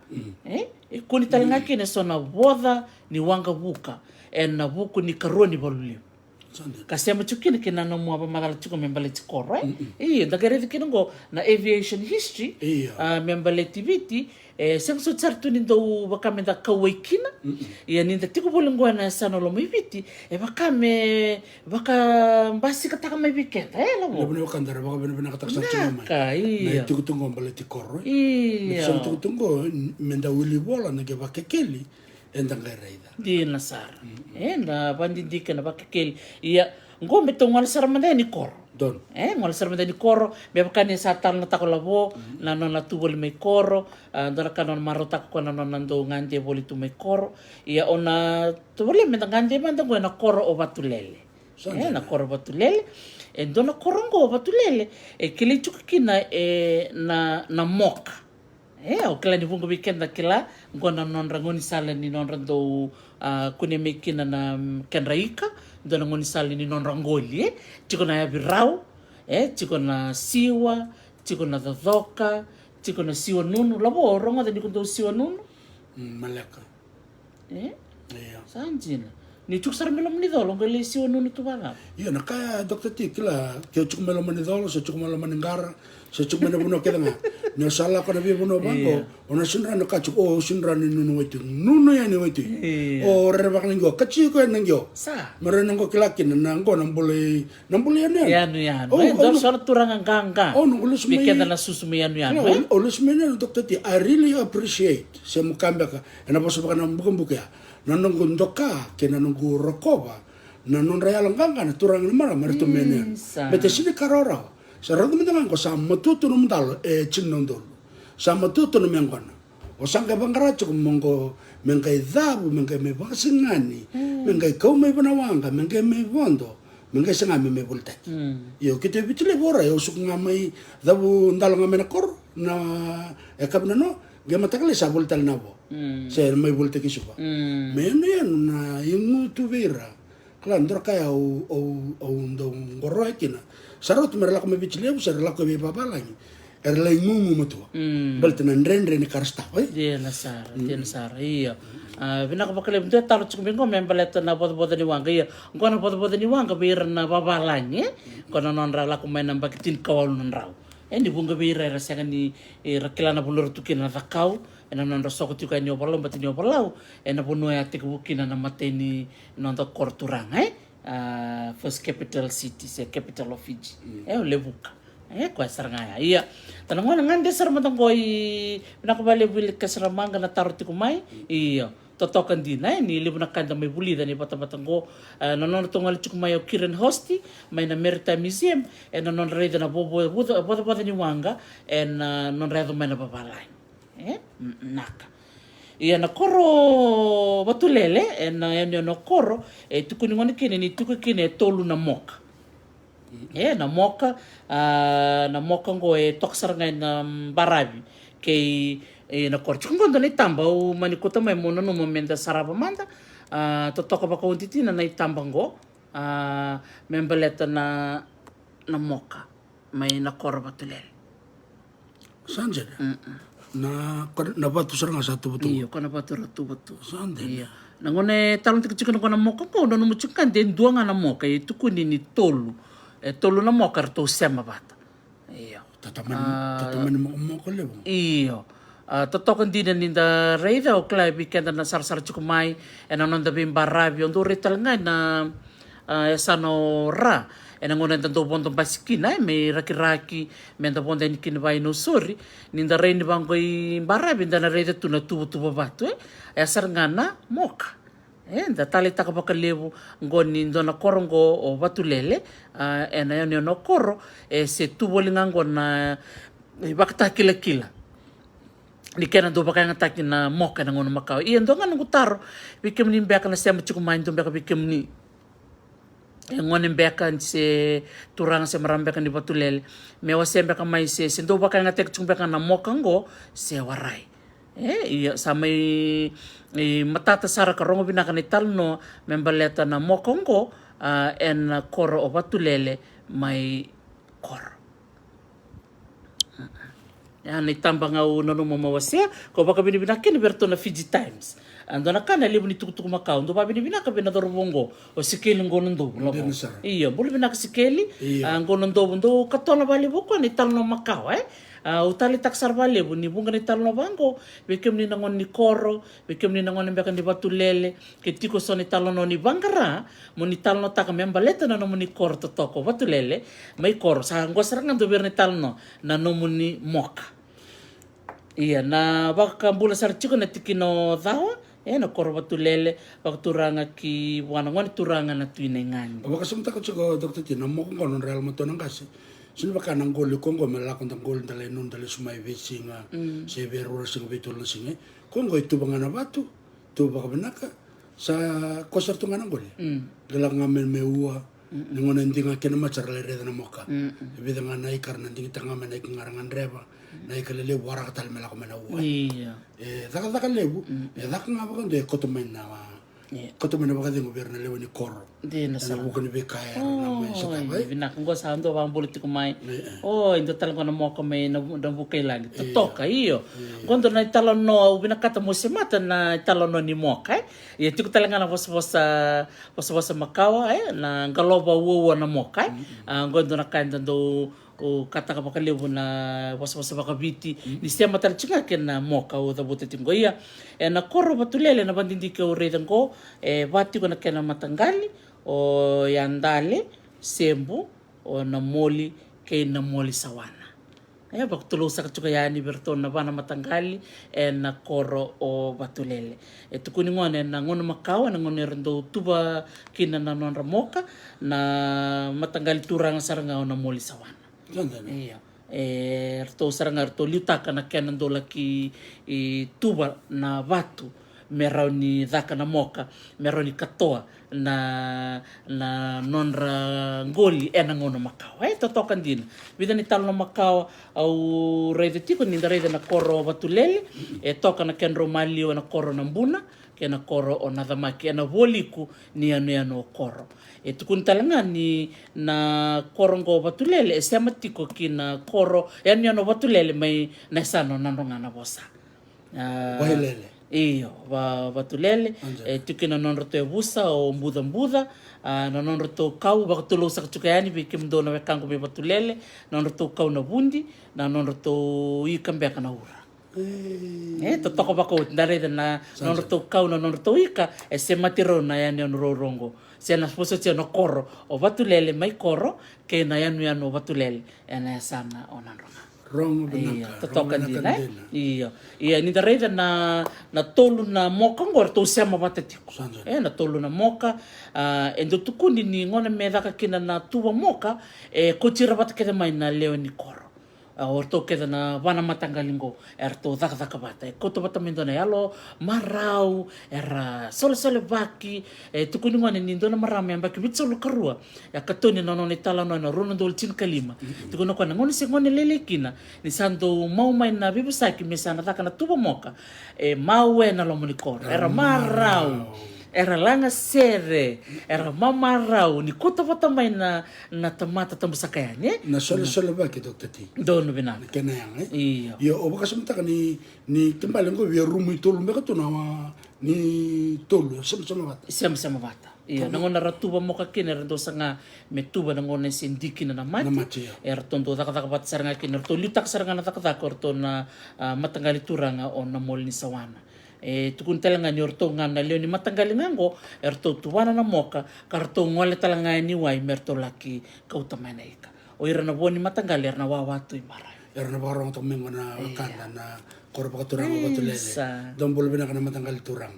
E, e kune tale ga kina e so na voca ni waqa vuka ena vuku ni karua ni valulevu. Ka sema tiko kina kei na nomu a vakamacala tiko me baleti koro, e? Io, da qai raica kina qo na aviation history, a, me baleti Viti, e sega soti sara tu ni dau vaka me da kauwai kina. Ia ni da tiko voli qo ena yasana o Lomaiviti, e vaka me vakabasikataka mai vei keda, e Lavo? Levu na wekada era vakavinavinakataka sara tiko mai. Vinaka, io. Na itukutuku qo baleti koro, e? Io. Na itukutuku qo me da wili vola na qai vakekeli, eda qai raica. Dina sara. E, na vakadidike na vakekeli. Ia, qo me tou gole sara mada yani koro. Donu. E, gole sara mada yani koro, me vaka ni sa talanoataka o Lavo na nona tu voli mai koro, a, dua na ka nona marautaka ko na nona dau gade voli tu mai koro. Ia, o na tu voli me da gade mada qo ena koro o Vatulele. E, na koro Vatulele. E dua na koro qo o Vatulele e kilai tiko kina e na, na moka. E, au kila ni vuqa vei keda kila, qo na nodra gaunisala ni nodra dau, a, kune mai kina na, mm, kedra ika, dua na gaunisala ni nodra qoli, e. Tiko na yavirau, e, tiko na siwa, tiko na cocoka, tiko na siwa nunu. Lavo, o rogoca ni ko dau siwa nunu? Mm, maleka. E? Io. Sa dina. Ni tiko sara mai loma ni colo, qai lai siwa nunu tu vacava? Io, na ka ya, Doctor T, kila, ke o tiko mai loma ni colo, se o tiko mai loma ni qara, se o tiko mai na vanua kece ga. Ni o sa lako na veivanua vaqo, io, o na sega ni rawa ni kaya tiko, o, au sega ni rawa ni nunu waitui. Nunu yani waitui. Io. O rerevaka na qio, kaci koya na qio. Sa. Me rawa ni qo kila kina, na qo na bula i, na bula i yanuyanu. Yanuyanu. O, e, o, dua na, so na turaga qaqa. O, noqu lesu mai. Vei keda na susu mai yanuyanu, kila, e? O, o lesu mai yanuyanu, Doctor T, I really appreciate. Se mo kaya beka, ena vosa vaka na bukabuka ya. Na noqu doka, kei na noqu rokova. Na nodra yalo qaqa na turaga na marama, eratou mai yanuyanu. Mm, sa. Baleta sega ni ka rawarawa. Sa rauta mada ga qo sa matua tu nomu dalo, e tini na udolu. Sa matua tu nomu yaqona. O sa qai vaqara tiko mo qo, me qai cavu, me qai mai vakasigani, mm, me qai kau mai vanawaqa, me qai mai vodo, me qai saga me mai volitaki. Mm. Io, keitou e Viti Levu, o rai, au suka ga mai, cavu dalo ga mai na koro, na, e kavi na no, qai mataka lailai sa voli tale na vo. Mm. Se mai volitaki Suva. Mm. Me yanuyanu na igu tu vei ira. Kila, dua na ka ya au, au, au dau qoroya kina. Sa rauta me ra lako mai Viti Levu, se ra lako i veivavalagi. Era lai gugu matua. Mm. Baleta na dredre ni ka ra sotava, e? Dina sara, mm, dina sara, io. A, vinaka vakalevu, dua e taro tiko mai qo me baleta na vocovoco ni waqa, io. Qo na vocovoco ni waqa vei ira na vavalagi, e? Qo na nodra lako mai na yabaki tinikawalu na drau. E, ni vuqa vei ira era sega ni, era kila na vanua ra tu kina na cakau, ena nodra soko tiko yani Ovalau, baleta ni Ovalau ena vanua ya tekivu kina na matai ni noda koro turaga, e? A, first capital city, se capital of Fiji. Mm. E, o Levuka. E, koya sara ga ya. Ia, ta na gone gade sara mada qo i, vinaka vakalevu Wilika Saramaqa na taro tiko mai. Mm. Io, totoka dina, e, ni levu na ka eda mai vulica ni vatavata qo. E, na nodratou gole tiko mai o Kiran Hosty, mai na Maritime Museum, ena nodra raica na vo-, vo-, vocovoco ni waqa, ena nodra yaco mai na vavalagi. E? N-, naka. Ia na koro Vatulele, ena yanuyanu o Koro, e tukuni gona kina ni tiko kina e tolu na moka. E, na moka, a, na moka qo e toka sara ga ena, mm, baravi. Kei, e, na koro. Tiko qo dua na itaba, au mani kauta mai meu nanuma meda sarava mada, a, totoka vakaoti dina na itaba qo, a, me baleta na, na moka. Mai na koro Vatulele. Sa dina. Mm-mm. Na, ko na vatu sara ga sa tuvatuva. Io, ko na vatu ra tuvatuva. Sa dina. Io. Na gauna e talanoataki tiko na gauna moka qo, nanuma tiko ga de dua ga na moka, e tukuni ni tolu. E tolu na moka eratou sema vata. Io. Tatamani, a, tatamani moka, moka levu. Io. A, totoka dina ni da raica, au kila vei keda na sarasara tiko mai ena noda veibaravi, au dau rai tale ga ena, a, yasana o Ra, ena gauna eda dau vodo basi kina, e, me Rakiraki, meda vodo yani kina vaka i Nausori, ni da rai ni vaqo i baravi, da na raica tu na tuvatuva vatu, e, e sara ga na moka. E, da taleitaka vakalevu qo ni dua na koro qo o Vatulele, a, ena yanuyanu o Koro, e se tu voli ga qo na, e, ivakatakilakila ni kena dau vakayagataki na moka ena gauna makawa. Ia dua ga noqu taro vei kemuni beka na sema tiko mai, dua beka vei kemuni e gone beka se turaga se marama beka ni Vatulele, me wasea beka mai se, se dau vakayagataki tiko beka na moka qo se warai. E, ia, sa mai, e, matata sara ka rogo vinaka na italanoa me baleta na moka oqo, a, ena koro o Vatulele mai Koro. Ya na itaba ga au nanuma meu wasea, kau vakavinavinaka kina vei iratou na Fiji Times. A, dua na ka na levu ni tukutuku makawa, dou vakavinavinaka vei na cauravou oqo, o Sikeli Qaunadovu, lavo. Dina sara. Io, bula vinaka Sikeli. Io. A, Qaunadovu, dou katola vakalevu o koya na italanoa makawa, e? A, au taleitaka sara vakalevu ni vuqa na italanoa vaqo, vei kemuni na gone ni koro, vei kemuni na gone beka ni Vatulele, ke tiko so na italanoa ni vaqara mo ni talanoataka me baleta na nomuni koro totoka o Vatulele mai Koro, sa qo sara ga dua vei ira na italanoa, na nomuni moka. Ia, na vakabula sara tiko na tikina o Cawa, e, na koro Vatulele, vakaturaga ki vua na gone turaga na Tui Naiqani. Au vakasamataka tiko, Doctor T, na moka qo nodra yalomatua na qase. Sega ni vaka na qoli ko qo me lako da qoli, da lai nunu, da lesu mai veisiga, mm, se veirua na siga, veitolu na siga, e. Ko qo e tuva ga na vatu, tu vakavinaka, sa kosa tu ga na qoli. Mm. Qai lako ga mai me ua, mm-mm, ni gauna e digi ga kina mate sa ra lai raica na moka. Mm-mm. E vica ga na ika ra na digitaka ga mai na ika ga ra gadreva, mm, na ika lelevu waraka tale me lako mai na ua. Io. E cakacaka levu, mm, e caka ga vakadua e koto mai na, Kauta mai na vakacegu vei ira na lewe ni koro. Dina sara. Ena vuku ni veika era na mai sotava. Vinaka, qo sa dua vakabula tiko mai. O, e dua tale qo na moka mai na vuka i lagi. Totoka, io. Qo dua na italanoa au vinakata mo semata na italanoa ni moka, e. Ia tiko tale ga na vosavosa, vosavosa makawa, e, na qalova uaua na moka, e. A, qo dua na ka eda dau o kataka vakalevu na vosavosa vakaviti ni sema tale tiko ga kei na moka au cavuta tiko qo. Ia, ena koro Vatulele na vadidike au raica qo, e va tiko na kena mataqali, o Yadale, Sebu, o Namoli kei Namoli Sawana. E vakatulou saka tiko yani vei iratou na va na mataqali ena koro o Vatulele. E tukuni gona ena gauna makawa, ena gauna era dau tuva kina na nodra moka na mataqali turaga sara ga o Namoli Sawana. Io. E ratou sara ga ratou liutaka na kena dau laki tuva na vatu me rawa ni caka na moka, me rawa ni katoa na, na nodra qoli ena gauna makawa. E totoka dina. Vica na italanoa makawa au raica tiko, ni da raica na koro Vatulele, e toka na kedrau maliwa na koro Nabuna kei na koro o Nacamaki ena vualiku ni yanuyanu o koro. E tukuni tale ga ni na koro qo Vatulele e sema tiko ki na koro, yanuyanu o Vatulele mai na yasana o Nadroga na vosa. A, Vailele. Io, va, Vatulele. E tiko kina na nodratou yavusa o Bucabuca. A, na nodratou kau, vakatulou saka tiko yani vei kemudou na wekaqu mai Vatulele, na nodratou kau na vudi, na nodratou ika beka na ura. E totoka vakaoti, da raica na nodratou kau, na nodratou ika, e semati rau na yanuyanu rorogo. Se na vosoti na koro o Vatulele mai koro kei na yanuyanu o Vatulele ena yasana o Nadroga. Rogo vinaka. Io, totoka dina, e? Io. Ia ni da raica na, na tolu na moka qo ratou sema vata tiko. E na tolu na moka, a, e dau tukuni ni gona me caka kina na tuva moka, e kauti ira vata kece mai na lewe ni koro. A, o ratou kece na va na mataqali qo, e ratou cakacaka vata, e kauta vata mai dua na yalo marau, era solesolevaki. E tukuni gona ni dua na marama yabaki vitusagavulu ka rua, e a katoni na nona italanoa ena rua na udolu tinikalima. Tukuna o koya na gauna se gone lailai kina, ni sa dau mau mai na veivosaki me sa na caka na tuva moka, e mau e na loma ni koro, era marau. Era laga sere, era mamarau ni kauta vata mai na, na tamata tabu saka yani, e? Na solesolevaki, Doctor T. Donu vinaka. Na kena yaga, e? Io. Io, o vakasamataka ni, ni kena ibalebale qo via rumu i tolu beka tu na wa, ni tolu, semasema vata. Semasema vata. Io, na gauna ra tuva moka kina, era dau saga me tuva na gauna se diki kina na mate. Na mate, io. Eratou dau cakacaka vata sara ga kina, eratou liutaka sara ga na cakacaka, eratou na, a, mataqali turaga o Namoli ni Sawana. E tukuni tale ga ni o ratou ga na lewe ni mataqali ga qo, e ratou tuvana na moka, ka ratou gole tale ga yani i wai me ratou laki kauta mai na ika. O ira na vo ni mataqali era na wawa tu i maravi. Era na vakarogotaka mai qo na wekada na koro vakaturaga o Vatulele. Dou bula vinaka na mataqali turaga.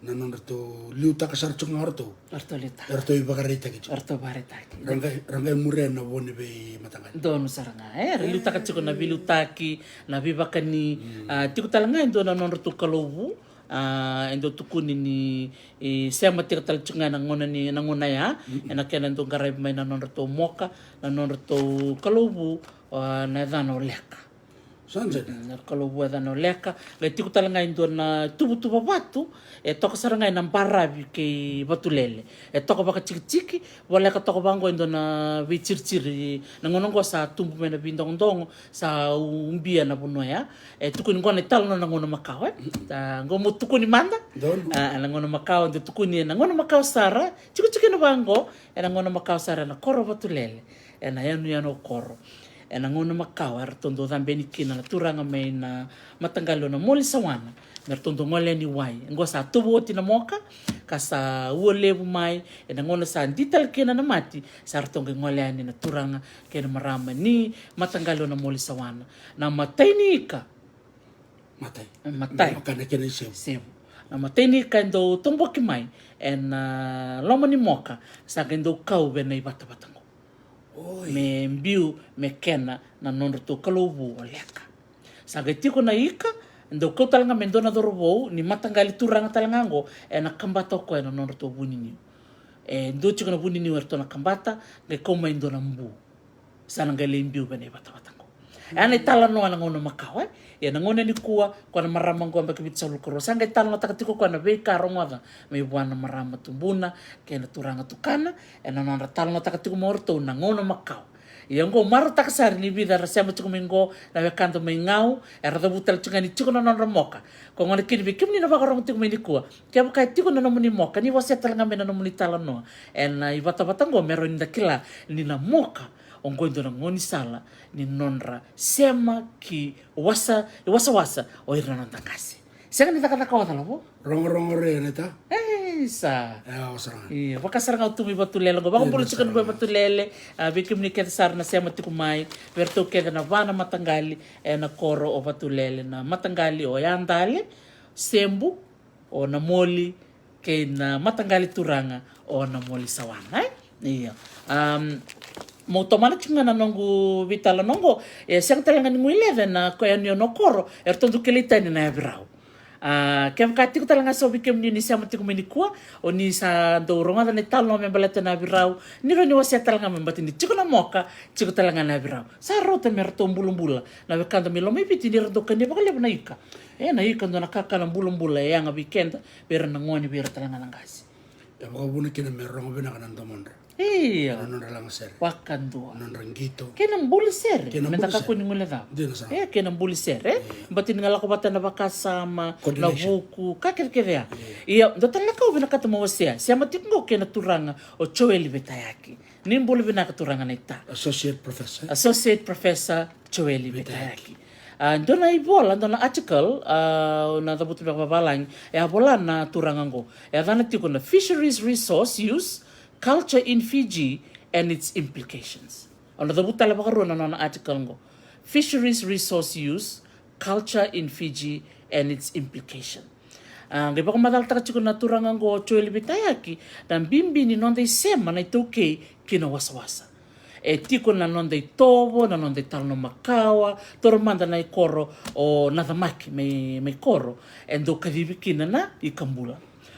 Na nodratou liutaka sara tiko ga o ratou. Eratou liutaka. Eratou ivakaraitaki tiko. Eratou vakaraitaki. Ra qai, ra qai muria na vo ni veimataqali. Donu sara ga, e, ra liutaka tiko na veiliutaki, na veivakani, a, tiko tale ga e dua na nodratou kalou vu, a, e dau tukuni ni, e, sema tiko tale tiko ga ena gauna ni, na gauna ya, ena kena dau qaravi mai na nodratou moka, na nodratou kalou vu, a, na yacana o Leka. Sa dina. Mm, na kalou vu e yacana o Leka. Qai tiko tale ga e dua na tuvatuva vatu, e toka sara ga ena baravi kei Vatulele. E toka vakatikitiki, voleka toka vaqo e dua na veiciriciri. Na gauna qo sa tubu mai na veidogodogo, sa ubia na vanua ya. E tukuni qo na italanoa na gauna makawa, e? Sa qo mo tukuni mada. Donu. A, na gauna makawa, dau tukuni ena gauna makawa sara. Tikotiko ena vaqo, ena gauna makawa sara ena koro Vatulele. Ena yanuyanu o koro. Ena gauna makawa, eratou dau cabe yani kina na turaga mai na mataqali o Namoli Sawana. Me ratou dau gole yani i wai. Qo sa tuva oti na moka, ka sa ua levu mai, ena gauna sa di tale kina na mati, sa ratou qai gole yani na turaga kei na marama ni mataqali o Namoli Sawana. Na matai ni ika. Matai. Matai. Na kena isevu. Sevu. Na matai ni ika e dau toboki mai ena, a, loma ni moka, sa qai dau kau vei na ivatavata qo. Oi. Me biu me kena na nodratou kalou vu o Leka. Sa qai tiko na ika, e dau kau tale ga me dua na cauravou ni mataqali turaga tale ga qo, ena kabata o koya na nodratou vuniniu. E dua tiko na vuniniu eratou na kabata, qai kau mai dua na bu. Sa na qai lai biu vei na ivatavata qo. E na italanoa na gauna makawa, e. Ia na gauna nikua, ko na marama qo baki Viti sa lukarua. Sa qai talanoataka tiko ko na veika rogoca mai vua na marama tubuna kei na turaga tukana, e na nodra talanoataka tiko mai o ratou na gauna makawa. Ia qo marautaka sara ni vica era sema tiko mai qo na wekada mai Gau, era cavuta tale tiko ga ni tiko na nodra moka. Ko gona kina vei kemuni na vakarogo tiko mai nikua, kevaka e tiko na nomuni moka, ni wasea tale ga mai na nomuni talanoa e na ivatavata qo me rawa ni da kila ni na moka oqo e dua na gaunisala ni nodra sema ki wasa, wasawasa o ira na noda qase. Sega ni cakacaka oca lavo. Rogorogo re na ita. Ei sa. E, au sara ga. Io, vaka sara ga o tu mai Vatulele qo. Vakabula tiko na qo e Vatulele. A, vei kemuni kece sara na sema tiko mai, vei ratou kece na va na mataqali e na koro o Vatulele, na mataqali o Yadale, Sebu, o Namoli, kei na mataqali turaga o Namoli Sawana, e? Io. Am, mo tomana tiko ga na noqu veitalanoa qo, e sega tale ga ni guileca na ko yanuyanu o koro, e ratou dau kilai tani na yavirau. A, kevaka tiko tale ga so vei kemuni ni sema tiko mai nikua, o ni sa dau rogoca na italanoa me baleta na yavirau, ni rawa ni wasea tale ga mai baleta ni tiko na moka, tiko tale ga na yavirau. Sa rauta me ratou bulabula na wekada mai Lomaiviti ni ra dau kania vakalevu na ika. E na ika dua na kakana bulabula e yaga vei keda, vei ira na gone, vei ira tale ga na qase. E vakavuna kina me rogo vinaka na domodra. Io. Na nodra lagasere. Vakadua. Nodra qito. Kei na buli sere. Kei na buli sere. Me da kakua ni guilecava. Dina sara. E, kei na buli sere, e? Io. Baleta ni ga lako vata na vakasama, na vuku, ka kecekece ya. Io. Ia, dua tale na ka au vinakata mo wasea. Sema tiko qo kei na turaga o Joeli Veitayaki. Ni bula vinaka turaga na ita. Associate Professor. Associate Professor Joeli Veitayaki. Veitayaki. A, dua na ivola, dua na article, a, na cavuta beka vavalagi, e a vola na turaga qo. E a cana tiko na Fisheries Resource Use, Culture in Fiji and its Implications. Au na cavuta tale vakarua na nona article qo. Fisheries Resource Use, Culture in Fiji and its Implication. A, qai vakamacalataka tiko na turaga qo o Joeli Veitayaki na bibi ni noda isema na iTaukei ki na wasawasa. E tiko na noda itovo, na noda italanoa makawa, toro mada na ikoro o Nacamaki mai, mai Koro, e dau kacivi kina na ikabula.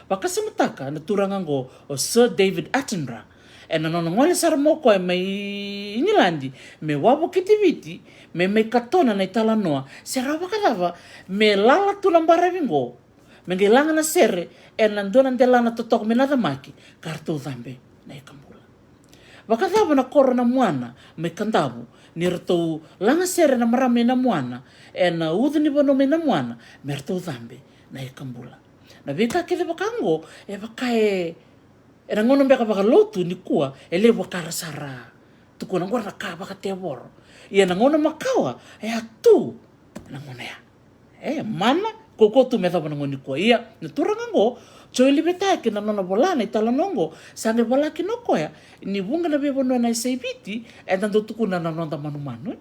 Vakasamataka na turaga qo o Sir David Attenborough, e na nona gole sara mai o koya mai Igiladi me wavokiti Viti, me mai katona na italanoa se rawa vakacava me lala tu na baravi qo, me qai laga na sere e na dua na delana totoka mai Nacamaki, ka ratou cabe na ikabula. Vakacava na koro Namuana mai Kadavu, ni ratou laga sere na marama i Namuana e na ucu ni vanua mai Namuana, me ratou cabe na ikabula. Na veika kece vaka qo, e vaka e, e na gauna beka vakalotu nikua, e levu vaka ra sa ra tukuna qo na ka vakatevoro. Ia na gauna makawa, e a tu na gauna ya. E, mana, kaukaua tu me yacova na gauna nikua. Ia, na turaga qo, Joeli Veitayaki, na nona vola na italanoa qo, sa qai vola kina o koya ni vuqa na veivanua e na yasai Viti, eda dau tukuna na noda manumanu, e?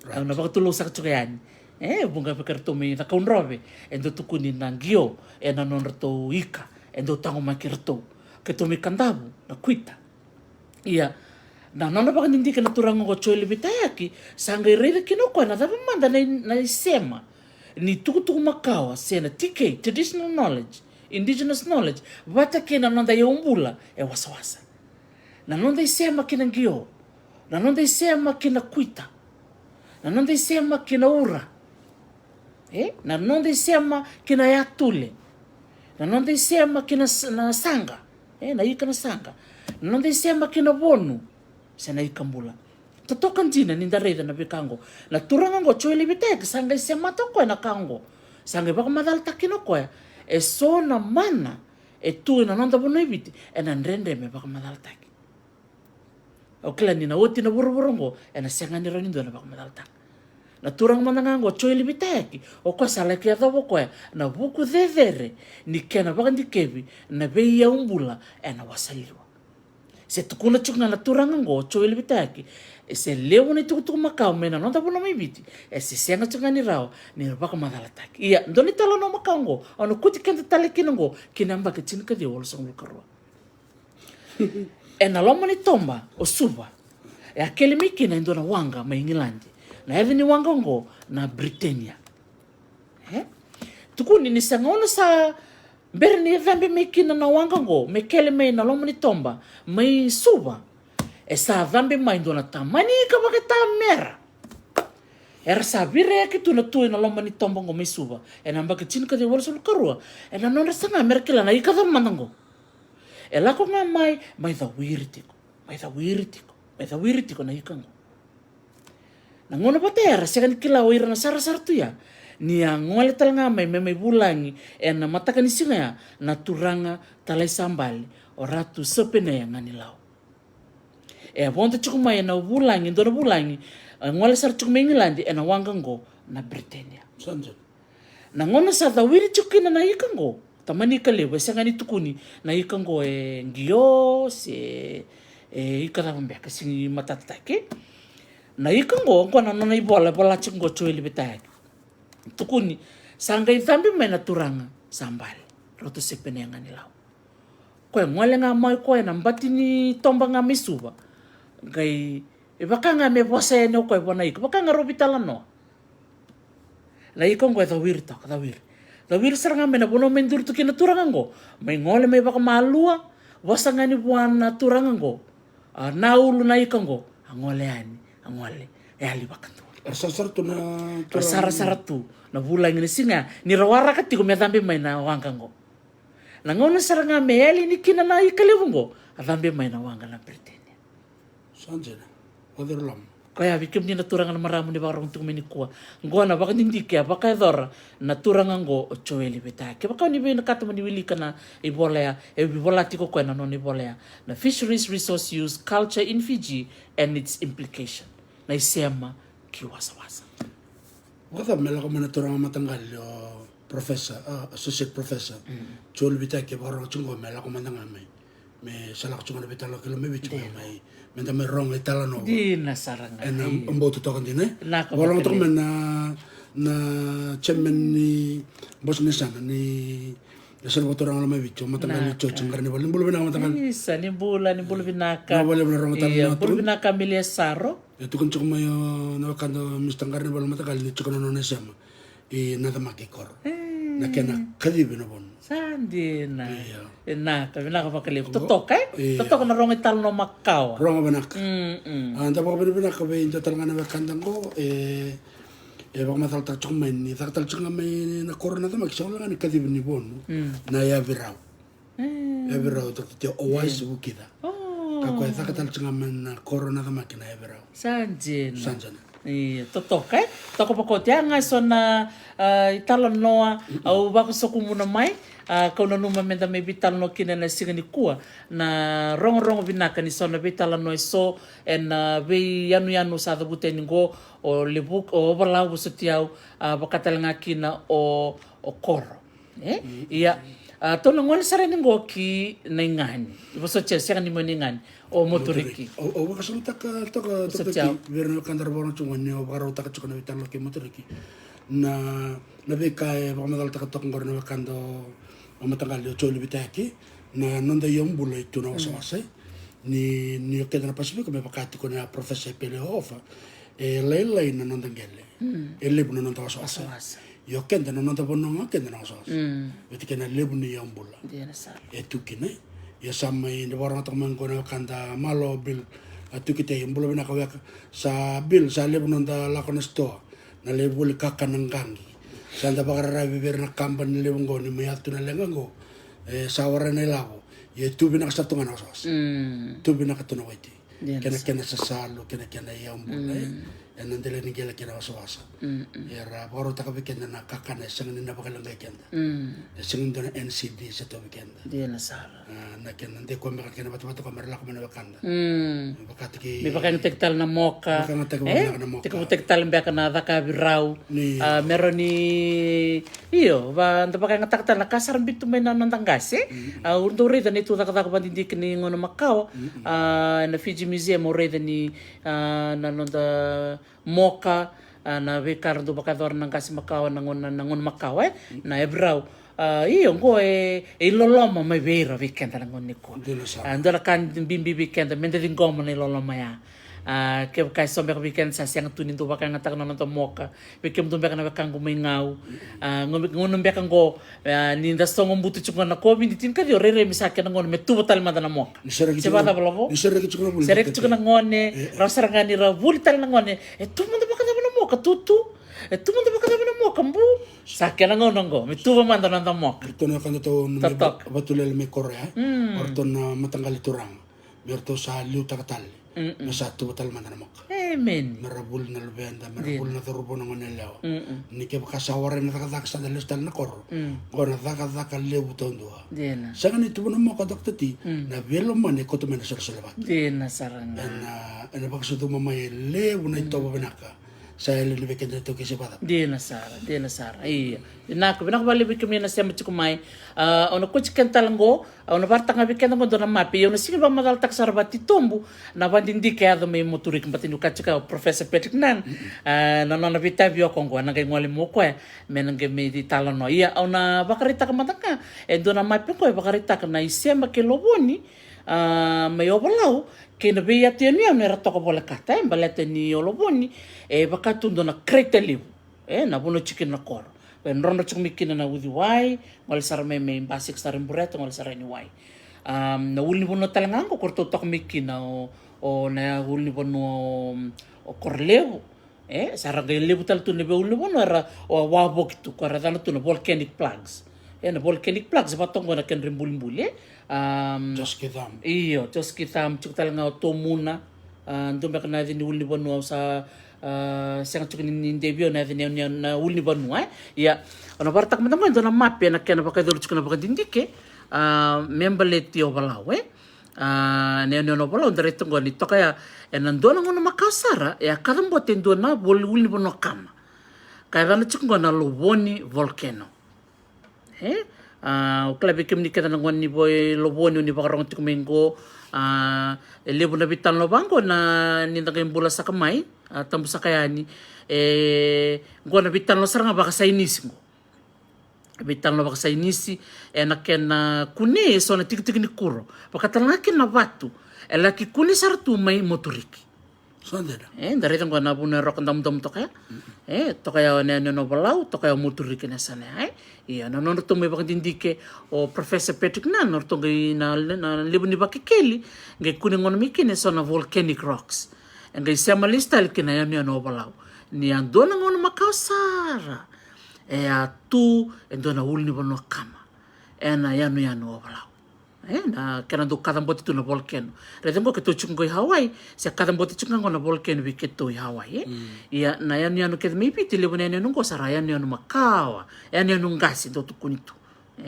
Right. Au na vakatulou saka tiko yani. E, vuqa vei keratou mai Cakaudrove, e dau tukuni na qio e na nodratou ika, e dau taqomaki iratou. Keitou mai Kadavu, na kuita. Ia, na nona vakadidike na turaga qo Joeli Veitayaki, sa qai raica kina o koya na cava mada na, na isema ni tukutuku makawa se na T K, traditional knowledge, indigenous knowledge, vata kei na noda iyaubula e wasawasa. Na noda isema ki na qio, na noda isema ki na kuita, na noda isema ki na ura, e, na noda isema ki na yatule, na noda isema ki na s-, na saqa, e, na ika na saqa, na noda isema ki na vonu se na ikabula. Totoka dina ni da raica na veika qo. Na turaga qo Joeli Veitayaki sa qai semata o koya na ka qo. Sa qai vakamacalataka kina o koya e so na mana e tu e na noda vanua e Viti e na dredre me vakamacalataki. Au kila ni na oti na vuravura oqo, ena sega ni rawa ni dua na vakamacalataka. Na turaga mada ga oqo, Joeli Veitayaki, o koya sa laki yacova o koya na vuku cecere ni kena vakadikevi na veiyaubula ena wasaliwa. Se tukuna tiko ga na turaga oqo, Joeli Veitayaki, e se levu na itukutuku makawa mai na noda vanua mai Viti, e se sega tiko ga ni rawa ni vakamacalataki. Ia, dua na italanoa makawa oqo, au na kuti keda tale kina oqo ki na yabaki tinikaciwa walusagavulu ka rua. Ena loma ni toba o Suva, e a kele mai kina e dua na waqa mai Igiladi. Na yaca ni waqa oqo na Britannia. E? Tukuni ni sa gauna sa bera ni cabe mai kina na waqa oqo me kele mai na loma ni toba mai Suva, e sa cabe mai dua na tamani ika vakatamera. Era sa virayaki tu na tu ena loma ni toba oqo mai Suva ena yabaki tinikaciwa walusagavulu karua, ena nodra saga mera kila na ika cava mada oqo. E lako ga mai, mai cawiri tiko, mai cawiri tiko, mai cawiri tiko na ika oqo. Na gauna vata ya era sega ni kila o ira na sarasara tu ya ni a gole tale ga mai me mai vulagi ena mataka ni siga ya na turaga talai sa bale, o Ratu Sepenea Ganilau. E a vodo tiko mai ena vulagi, dua na vulagi, e gole sara tiko mai Igiladi ena waqa oqo na Britannia. Na gauna sa cawiri tiko kina na ika oqo, tamani ika levu, e sega ni tukuni na ika oqo e qio se e ika cava beka, sega ni matatataki. Na ika oqo, oqo na nona ivola e vola tiko oqo o Joeli Vetailagi. Tukuni sa qai cabe mai na turaga sa bale, Ratu Sepenea Ganilau. Koya e gole ga mai koya ena bati ni toba ga mai Suva. Qai e vaka ga me vosa yani o koya vua na ika, vaka ga rau veitalanoa. Na ika oqo e cawiri toka, cawiri. Cawiri sara ga mai na vanua mai duri tu kina na turaga oqo, mai gole mai vakamalua, vosa ga yani vua na turaga oqo. A, na ulu na ika oqo a gole yani, a gole, e yali vakadua. Era sarasara tu na, era sarasara tu na vulagi na siga ni ra waraka tiko me cabe mai na waqa oqo. Na gauna sara ga me yali ni kina na ika levu oqo, a cabe mai na waqa na Britannia. Sa dina. Koya vei kemuni na turaga, na marama ni vakarorogo tiko mai nikua, oqo na vakadidike a vakayacora na turaga oqo o Joeli Vetailagi. Kevaka ni vinakata mo ni wilika na ivola ya, e veivola tiko koya na nona ivola ya, na Fisheries Resource Use Culture in Fiji and its Implication. Na isema ki wasawasa. Vakacava me lako mai na turaga mataqali o Professor, a, Associate Professor Joeli Vetailagi, vakarorogo tiko oqo me lako mada ga mai, me sa lako tiko na veitalanoa ki Lomaiviti, me mai, me da mai rogo italanoa. Dina sara ga. Ena bau totoka dina e vakarorogo toka mai na, na chairman ni bose ni yasana ni yasana vakaturaga Lomaiviti, o mataqali Joe Qarinivale. Ni bula vinaka mataqali. Isa, ni bula, ni bula vinaka. Ni bula vinaka Miliasaro. E tukuna tiko mai o na wekada o Mr Qarinivale mataqali ni tiko na nona isema i Nacamaki koro. Na kena kacivi na vonu. Sa dina. Vinaka, vinaka vakalevu. Totoka e? Totoka na rogo italanoa makawa. Rogo vinaka. A da vakavinavinaka vei dua tale ga na wekada oqo e, e vakamacalataka tiko mai ni caka tale tiko ga mai na koro Nacamaki sa wale ga ni kacivi ni vonu na yavirau. Yavirau, Doctor Tio, o Wise Vukica. Ka koya e caka tale tiko ga mai na koro Nacamaki na yavirau. Sa dina. Sa dina. Io, totoka e? Toka vakaoti. Ya ga eso na italanoa au vakasokumuna mai, a kau nanuma me da mai veitalanoa kina ena siga nikua, na rogorogo vinaka ni so na veitalanoa eso ena veiyanuyanu sa cavuta yani oqo o Levuka, o Vola, vosoti au, a vaka tale ga kina o, o Koro. E? Ia, a tou na gole sara yani oqo ki Naigani. Vosoti au, sega ni mai Naigani, o Moturiki. Au vakasamataka toka, toka ki vei ira na wekada ra vakarorogo tiko ni o vakarautaka tiko na veitalanoa kei Moturiki. Na, na veika e vakamacalataka toka oqori na wekada o mataqali o Joeli Vetailagi, na noda iyau bula e tu na wasawasa. Ni, ni o keda na Pasifika me vaka tiko na Professor Pele Hohofa, e lailai na noda qele, e levu na noda wasawasa. Ia o keda na noda vanua ga keda na wasawasa. Vata kei na levu ni iyau bula e tu kina. Ia sa mai da vakarorogo toka mai oqo na wekada, malo Bill, a Tukitei, bula vinaka weka. Sa Bill, sa levu noda lako na sitoa, na lai voli kakana qaqi. Sa da vakararavi vei ira na kabani levu oqo ni mai yaco tu na leqa oqo. E sa warai na ilavo. Ia e tu vinaka sara tu ga na wasawasa. Tu vinaka tu na waitui. Kena, kena sasalu, kena, kena iyau bula e, ena dela ni qele kei na wasawasa. Era vakarautaka vei keda na kakana e sega ni na vakaleqai keda. E sega ni dua na N C D se tauvi keda. Dina sara. A, na kena dei koya beka kena vatavata koya mera lako mai na wekada. Vakataki, me vakayagataki tale na moka. Vakayagataki, e, vakayagataki na moka. Tekivutaki tale beka na caka yavirau. A, mera ni Io, va, da vakayagataka tale na ka sara bitu mai na noda qase. Au dau raica na neitou cakacaka vakadidike ni gauna makawa. A, na Fiji Museum au raica ni, a, na noda moka, a, na veika ra dau vakayacora na qase makawa na gauna, na gauna makawa, e? Na yavirau. A, io, oqo e, e iloloma mai vei ira vei keda na gauna nikua. A, dua na ka bibi vei keda me da ciqoma na iloloma ya. A, kevaka e so beka vei keda sa sega tu ni dau vakayagataka na noda moka, vei kemudou beka na wekaqu mai Gau. A, gauna beka oqo, a, ni da sogo butu tiko ga na COVID tinikaciwa, rairai me sa kena gauna me tuva tale mada na moka. Se vakacava, Lavo? Ni sereki tiko na gone, rawa sara ga ni ra vuli tale na gone, e tu mada vakacava na moka? tutu. E tu mada vakacava na moka, bu? Sa kena gauna qo me tuva mada na noda moka. Ratou na kadatou na me Totoka. Vatulele me Korea. Mm. O ratou na mataqali turaga. Me ratou sa liutaka tale. Mm-mm. Me sa tuva tale mada na moka. Amen. Me ra vuli na luveda, me ra vuli na cauravou, na gone yalewa. Mm-mm. Ni kevaka sa warai na cakacaka, sa da lesu tale na koro. Mm. Qo na cakacaka levu taudua. Dina. Sega ni tuva na moka, Doctor T, mm, na veilomani e koto mai na solesolevaki. Dina sara ga. Ena, ena vakasucuma mai e levu na itovo vinaka. Sa yali ni vei keda taukei se vacava. Dina sara, dina sara. Ia. Vinaka, vinaka vakalevu vei kemuni na sema tiko mai. A, au na kauti keda tale qo, au na vakaraitaka ga vei keda qo dua na mape. Ia au na sega ni vakamacalataka sara vakatitobu na vakadidike e yaco mai Moturiki, baleta niu kaya tiko o Professor Patrick Nunn, a, na nona veitavi o koya qo, ena qai gole mai o koya me na qai mai talanoa. Ia, au na vakaraitaka mada ga e dua na mape qo e vakaraitaka na isema kei Lovoni, a, mai Ovalau, kei na veiyatuyanuyanu era toka volekata, e, baleta ni o Lovoni e vaka tu dua na crater levu, e, na vanua tiko kina na koro. E drodro tiko mai kina na uciwai, gole sara mai, mai basika sara i Bureta, gole sara yani i wai. Am, na ulunivanua tale ga qo ko ratou toka mai kina o, o na ulunivanua o, o Korolevu. E, sa ra qai levu tale tu na veiulunivanua era wavoki tu, ko era yacana tu na volcanic plugs. E, na volcanic plugs, vaka toka qo na kedra ibulibuli, e. Am, Joski Tham. Io, Joski Tham, tiko tale ga o Tomuna. A, dua beka na yaca ni ulunivanua au sa, a, sega tiko ni, ni devi au na yaca ni, ni, na ulunivanua, e. Ia, au na vakaraitaka mada qo e dua na mape ena kena vakayacori tiko na vakadidike, a, me baleti Ovalau, e. A, na yanuyanu o Ovalau, da raica qo ni toka ya ena dua na gauna makawa sara, e a kacabote e dua na vol-, ulunivanua kama. Ka yacana tiko qo na Lovoni volcano. E? A, au kila vei kemuni kece na gone ni vo-, Lovoni o ni vakarogo tiko mai qo, a, e levu na veitalanoa vaqo na ni da qai bula saka mai, a, tabu saka yani. E, qo na veitalanoa sara ga vakasainisi qo. Veitalanoa vakasainisi, ena kena kune eso na tikitiki ni kuro. Vaka tale ga kina na vatu, e laki kune sara tu mai Moturiki. Sa dina. E, da raica qo na vanua e roka damudamu toka ya. E, toka ya o na yanuyanu o Valau, toka ya o Moturiki na yasana ya, e. Ia, na nodratou mai vakadidike o Professor Patrick Nunn, o ratou qai na, na levu ni vakekeli, qai kune gona mai kina eso na volcanic rocks. E qai sema lesu tale ki na yanuyanu o Valau. Ni a dua na gauna makawa sara, e a tu e dua na ulunivanua kama ena yanuyanu o Valau. E, na kena dau kacabote tu na volcano. Raica qo keitou tiko qo i Hawaii, se kacabote tiko ga qo na volcano vei keitou i Hawaii, e? Mm. Ia, na yanuyanu kece mai Viti, levu na yanuyanu qo sa ra yanuyanu makawa, yanuyanu qase dau tukuni tu.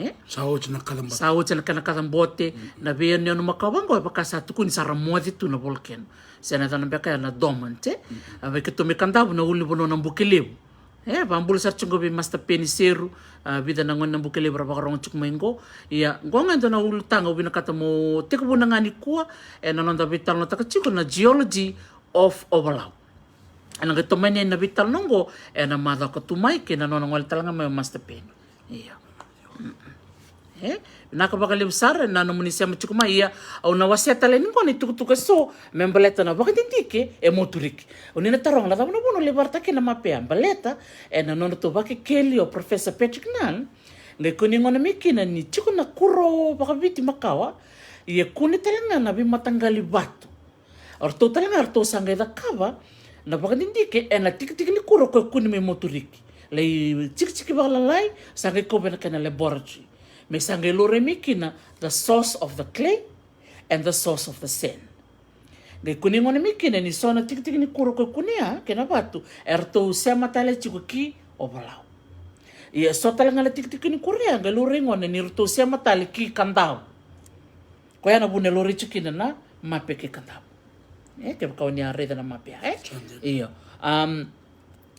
E? Sa oti na kacabote. Sa oti na kena kacabote, mm, na veiyanuyanu makawa qo, e vaka sa tukuni sa ra moce tu na volcano. Se na yacana beka ya na dormant, e? Mm. A, vei keitou mai Kadavu na ulunivanua na Bukelevu. E, vakabula sara tiko qo vei Master Peni Seru, a, vica na gone na Bukelevu ra vakarogo tiko mai qo. Ia, qo ga e dua na ulutaga au vinakata mo tekivuna ga nikua, ena noda veitalanoataka tiko na geology of Ovalau. Ena qai tomani na veitalanoa qo ena macawa ka tu mai, kei na nona gole tale ga mai o Master Peni. Ia. Mm. E, vinaka vakalevu sara na nomuni sema tiko mai. Ia, au na wasea tale ni qo na itukutuku eso me baleta na vakadidike e Moturiki. O ni na taroga na cava na vanua lai vakaraitaka kina na mape ya, baleta ena nodratou vakekeli o Professor Patrick Nunn, qai kune gona mai kina ni tiko na kuro vakaviti makawa, ia kune tale ga na veimataqali vatu. O ratou tale ga, o ratou sa qai cakava na vakadidike ena tikitiki ni kuro ko e kune mai Moturiki. Lai tikitiki vakalalai, sa qai kauve na kena laboratory. Me sa qai laurai mai kina the source of the clay and the source of the sand. Qai kune gona mai kina ni so na tikitiki ni kuro ko e kune ya, kei na vatu, e ratou sema tale tiko ki Ovalau. Ia so tale ga na tikitiki ni kuro ya, qai laurai gona ni ratou sema tale ki Kadavu. Koya na vuna e laurai tiko kina na mape kei Kadavu. E, kevaka o ni a raica na mape ya, e? Sa dina. Io. Am,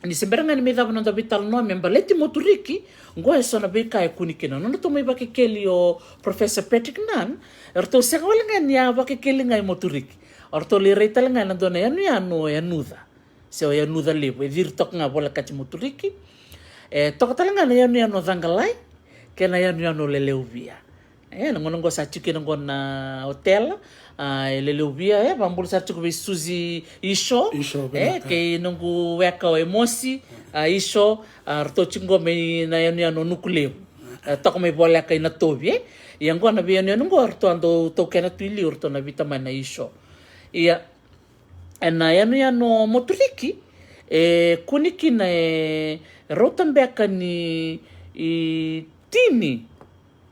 ni se bera ga ni mai cava na noda veitalanoa me baleti Moturiki, qo e so na veika e kune kina. Nodratou mai vakekeli o Professor Patrick Nunn, e ratou sega wale ga ni a vakekeli ga i Moturiki. O ratou lai rai tale ga ena dua na yanuyanu o Yanuca. Se o Yanuca Levu, e ciri toka ga volekati Moturiki. E toka tale ga na yanuyanu o Caqalai, kei na yanuyanu o Leleuvia. E, na gauna qo sa tiko kina qo na otela, a, e Leleuvia, e, vakabula sara tiko vei Susie Isho. Isho, e, vinaka. Kei noqu weka o Emosi, a, Isho, a, ratou tiko qo mai na yanuyanu o Nukulevu. A, toka mai voleka i Natovi, e. Ia qo na veiyanuyanu qo, ratou a dau taukena tu i liu, ratou na veitamani na Isho. Ia, ena yanuyanu o Moturiki, E kune kina e rauta beka ni, e, tini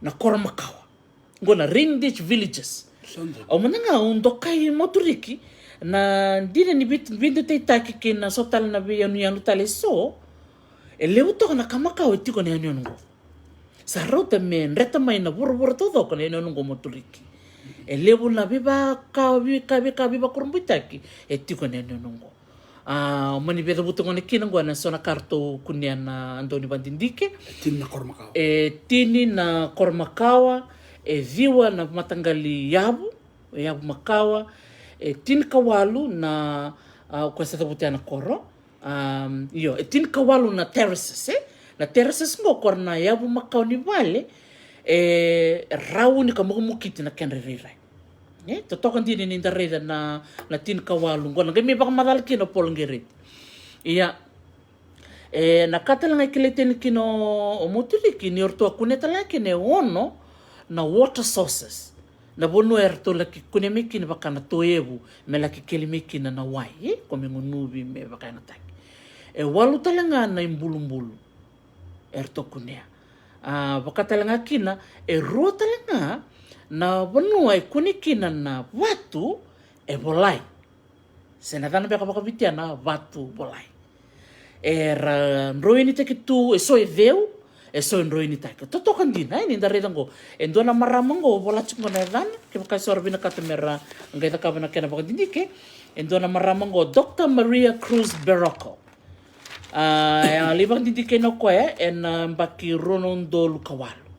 na koro makawa. Qo na rain ditch villages. Au mada ga au dokai Moturiki na dina ni vei-, veidutaitaki kei na so tale na veiyanuyanu tale eso. E levu toka na ka makawa e tiko na yanuyanu qo. Sa rauta me dreta mai na vuravura taucoko na yanuyanu qo Moturiki. E levu na veivaka, veika, veika, veivakurabuitaki e tiko na yanuyanu qo. A, mani veicavuta gona kina qo ena so na ka ratou kunea na dau ni vakadidike. E tini na koro makawa. E tini na koro makawa, e ciwa na mataqali yavu, e yavu makawa, e tinikawalu na, a, o koya sa cavuta na koro. Am, io, e tinikawalu na terraces, e? Na terraces qo o koya na yavu makawa ni vale, e rauni ka mukamukiti na kedra irairai. E, totoka dina ni da raica na, na tinikawalu qo, na qai mai vakamacala kina o Paul Gereti. Ia, e, na ka tale ga e kilai tani kina o, o Moturiki ni o ratou a kunea tale ga kina e ono na water sources. Na vanua e ratou laki kunea mai kina vaka na toevu, me laki keli mai kina na wai, e, ko me gunuvi, me vakayagataki. E walu tale ga na ibulubulu e ratou kunea. A, vaka tale ga kina, e rua tale ga na vanua e kune kina na vatu e volai. Se na yacana beka vakaViti ya na vatu volai. Era droinitaki tu, e so e ceu, e so e droinitaki. Totoka dina, e, ni da raica qo. E dua na marama qo, vola tiko qo na yacana, kevaka e so era vinakata me ra qai cakava na kena vakadidike. E dua na marama qo, Doctor Maria Cruz Berrocal. A, e a lai vakadidike kina o koya ena yabaki rua na udolu ka walu.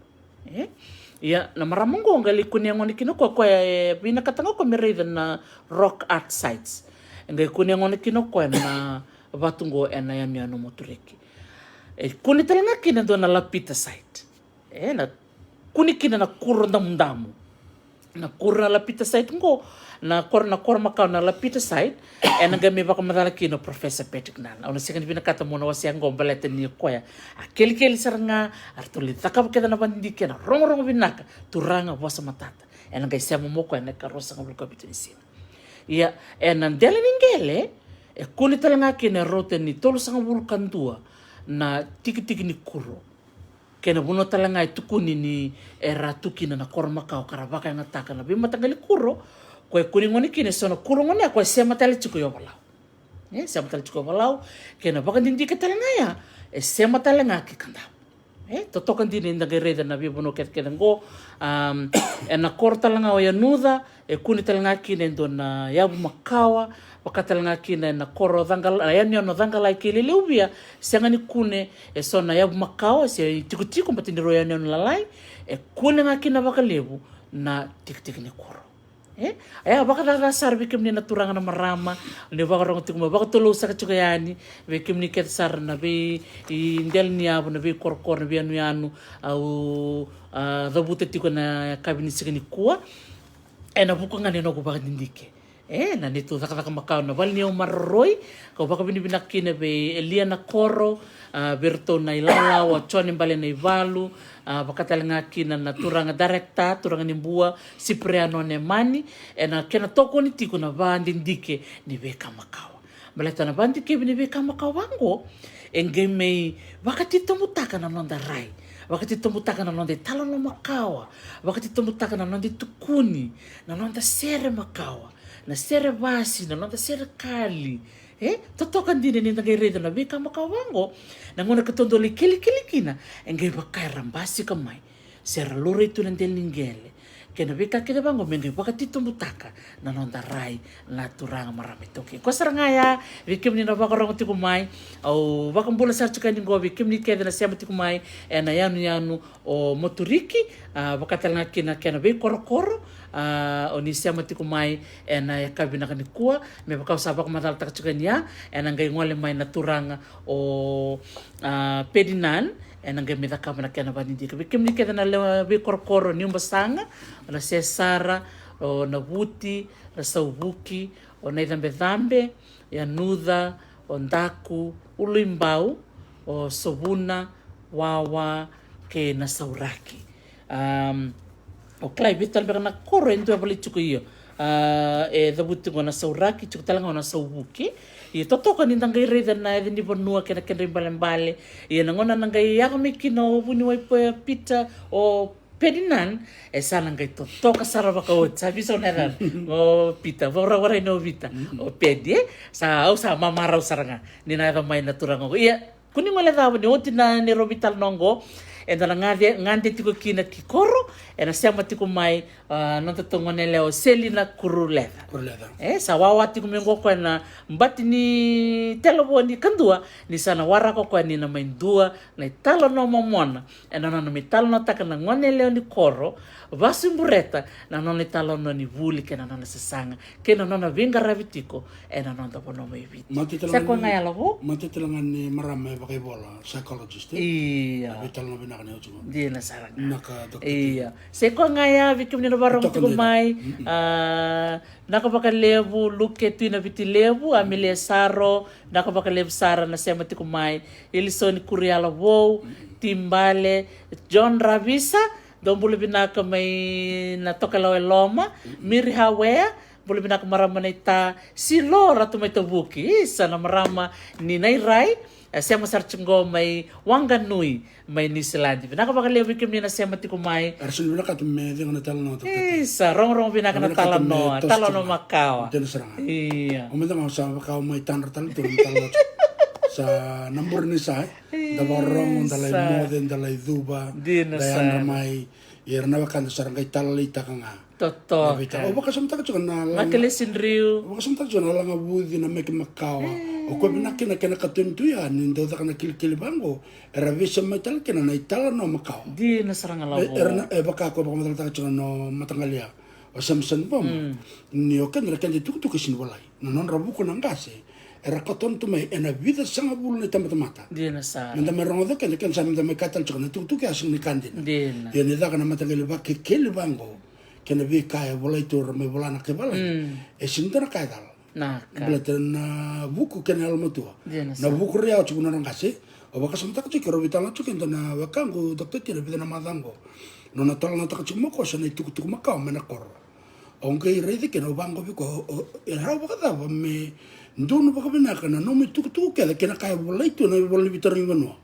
E? Ia, na marama qo qai lai kunea gona kina o koya, koya e vinakata ga o koya me raica na rock art sites. E qai kunea gona kina o koya na vatu qo ena yanuyanu o Moturiki. E kune tale ga kina e dua na lapita site. E, na kune kina na kuro damudamu. Na kuro na lapita site qo, na koro, na koro makawa na lapita site, ena qai mai vakamacala kina o Professor Patrick Nunn. Au na sega ni vinakata meu na wasea qo baleta ni o koya a kelikeli sara ga, a ratou lai cakava kece na vakadidike, na rogorogo vinaka, turaga vosa matata. Ena qai sema mai o koya ena ikaruasagavulu ka vitu ni siga. Ia, ena dela ni qele, e kune tale ga kina e rauta ni tolusagavulu ka dua na tikitiki ni kuro. Kei na vanua tale ga e tukuni ni era tu kina na koro makawa ka ra vakayagataka na veimataqali kuro, koya e kune gona kina e so na kuro gona ya koya e sema tale tiko i Ovalau. E sema tale tiko i Ovalau, kei na vakadidike tale ga ya e sema tale ga ki Kadavu. E totoka dina ni da qai raica na veivanua kecekece qo. Am, ena koro tale ga o Yanuca, e kune tale ga kina e dua na yavu makawa, vaka tale ga kina ena koro o Caqal-, na yanuyanu o Caqalai kei Leleuvia, sega ni kune e so na yavu makawa se itikotiko, baleta ni rau yanuyanu lalai, e kune ga kina vakalevu na tikitiki ni kuro. E? Ia, vakacaca sara vei kemuni na turaga na marama, ni vakarorogo tiko mai, vakatulou saka tiko yani, vei kemuni kece sara na vei, i dela ni yavu, na veikorokoro, na veiyanuyanu, au, a, cavuta tiko ena yakavi ni siga nikua. Ena vuku ga ni noqu vakadidike. E, na neitou cakacaka makawa na vale ni yau maroroi, kau vakavinavinaka kina vei Elia Nakoro, a, vei iratou na ilawalawa, o Jone Bale Naivalu, a, vaka tale ga kina na turaga director, turaga ni Bua, Sipireano Nemani, ena kena tokoni tiko na vakadidike ni veika makawa. Baleta na vakadikevi ni veika makawa vaqo, e qai mai vakatitobutaka na noda rai, vakatitobutaka na noda italanoa makawa, vakatitobutaka na noda itukuni, na noda sere makawa, na sere vasi, na noda sere kali. E, totoka dina ni da qai raica na veika makawa vaqo, na gauna ka dodonu lai kelikeli kina, e qai vaka era basika mai. Se ra laurai tu na dela ni qele. Kei na veika kece vaqo me qai vakatitobutaka na noda rai na turaga marama iTaukei. Koya sara ga ya, vei kemuni na vakarorogo tiko mai, au vakabula sara tiko yani qo vei kemuni kece na sema tiko mai ena yanuyanu o Moturiki, a, vaka tale ga kina kena veikorokoro, a, o ni sema tiko mai ena yakavi vinaka nikua, me vaka au sa vakamacalataka tiko yani ya, ena qai gole mai na turaga o, a, Pedinan, ena qai mai cakava na kena vakadidike. Vei kemuni kece na lewe veikorokoro ni Ubasaga, o na Sesara, o na Vuti, na Sauvuki, o na Icabecabe, Yanuca, o Daku, Uluibau, o Sovuna, Wawa, kei na Sauraki. Am, o Clive, e tale beka na koro e dua e volai tiko, io. A, e cavuti tiko na sauraki, tiko tale ga na sauvuki. Ia totoka ni da qai raica na yaca ni vanua kei na kedra ibalebale. Ia na gauna na qai yaco mai kina o vuniwai Peter, o Pedinan, e sa na qai totoka sara vakaoti. Sa visa o na yaca o Peter, vakarau warai na o Vita. O Pedi, e? Sa, au sa mamarau sara ga ni na yaco mai na turaga oqo. Ia, kua ni guilecava ni oti na neirau veitalanoa oqo, eda na gade, gade tiko kina ki koro, ena sema tiko mai, a, noda tou gone yalewa Selina Kuruleca. Kuruleca. E, sa wawa tiko mai oqo o koya na bati ni televoni kadua, ni sa na waraka o koya ni na mai dua na italanoa momona. Ena nona mai talanoataka na gone yalewa ni koro, Vasu i Bureta, na nona italanoa ni vuli kei na nona sasaga, kei na nona veiqaravi tiko ena noda vanua mai Viti. Sa koya ga ya, Lavo? Mate tale ga ni marama e vakaivola, psychologist, e? Ia. Na veitalanoa vinaka ni oti qo. Dina sara ga. Vinaka, Doctor Tina. Ia. Sa koya ga ya, vei kemuni na vakarorogo tiko mai. A, vinaka vakalevu, Luke Tui na Viti Levu, Amelia Saro, vinaka vakalevu sara na sema tiko mai. Ilisoni Kurialavou, Tibale, John Ravisa, dou bula vinaka mai na Tokalau e Loma, Miri Hawea, bula vinaka marama na ita, Silo Ratu mai Tavuki, isa na marama ni Nairai, e sema sara tiko mai Wanganui, mai Niusiladi. Vinaka vakalevu vei kemuni na sema tiko mai. Era soli vinakata me cega na talanoa, Doctor Tina. Isa, rogorogo vinaka na talanoa, talanoa makawa. Dina sara ga. Ia. O me da ga sa vakawa mai tadra tale tu na talanoa. Sa na bure ni sa, e? Da vakarorogo, da lai moce, da lai cuva, da yadra mai. Ia era na wekada sa ra qai talaleitaka ga. Totoka. Au vakasamataka tiko na laga, Makelesi Driu. Au vakasamataka tiko na laga vuci na meke makawa. O koya vinaka kina kena katoni tu ya ni dau caka na kilikili vaqo. Era veisau mai tale kina na italanoa makawa. Dina sara ga, Lavo. E, era na, e vaka ko vakamacalataka tiko na mataqali ya, o Samson Bom. Ni o keda na keda itukutuku e sini volai. Na nodra vuku na qase era katona tu mai ena vica sagavulu na itabatamata. Dina sara. Meda mai rogoca keda, keda sa meda mai ka tale tiko na itukutuku ya sega ni ka dina. Dina. Ia ni caka na mataqali vakekeli vaqo kei na veika e volai tu, ra mai vola na kaivalai. E sini dua na ka e cala. Baleta na vuku kei na yalomatua. Dina sara. Na vuku ria oti, vuku na nodra qase. Au vakasamataka tiko, keirau veitalanoa tiko e dua na wekaqu, Doctor Tina, vica na macawa qo. Nona talanoataka tiko mai o koya eso na itukutuku makawa mai na koro. Au qai raica kina, au vaqo vei koya, o, e rawa vakacava me donu vakavinaka na nomu itukutuku kece kei na ka e volai tu ena ivola ni veitarogi vanua?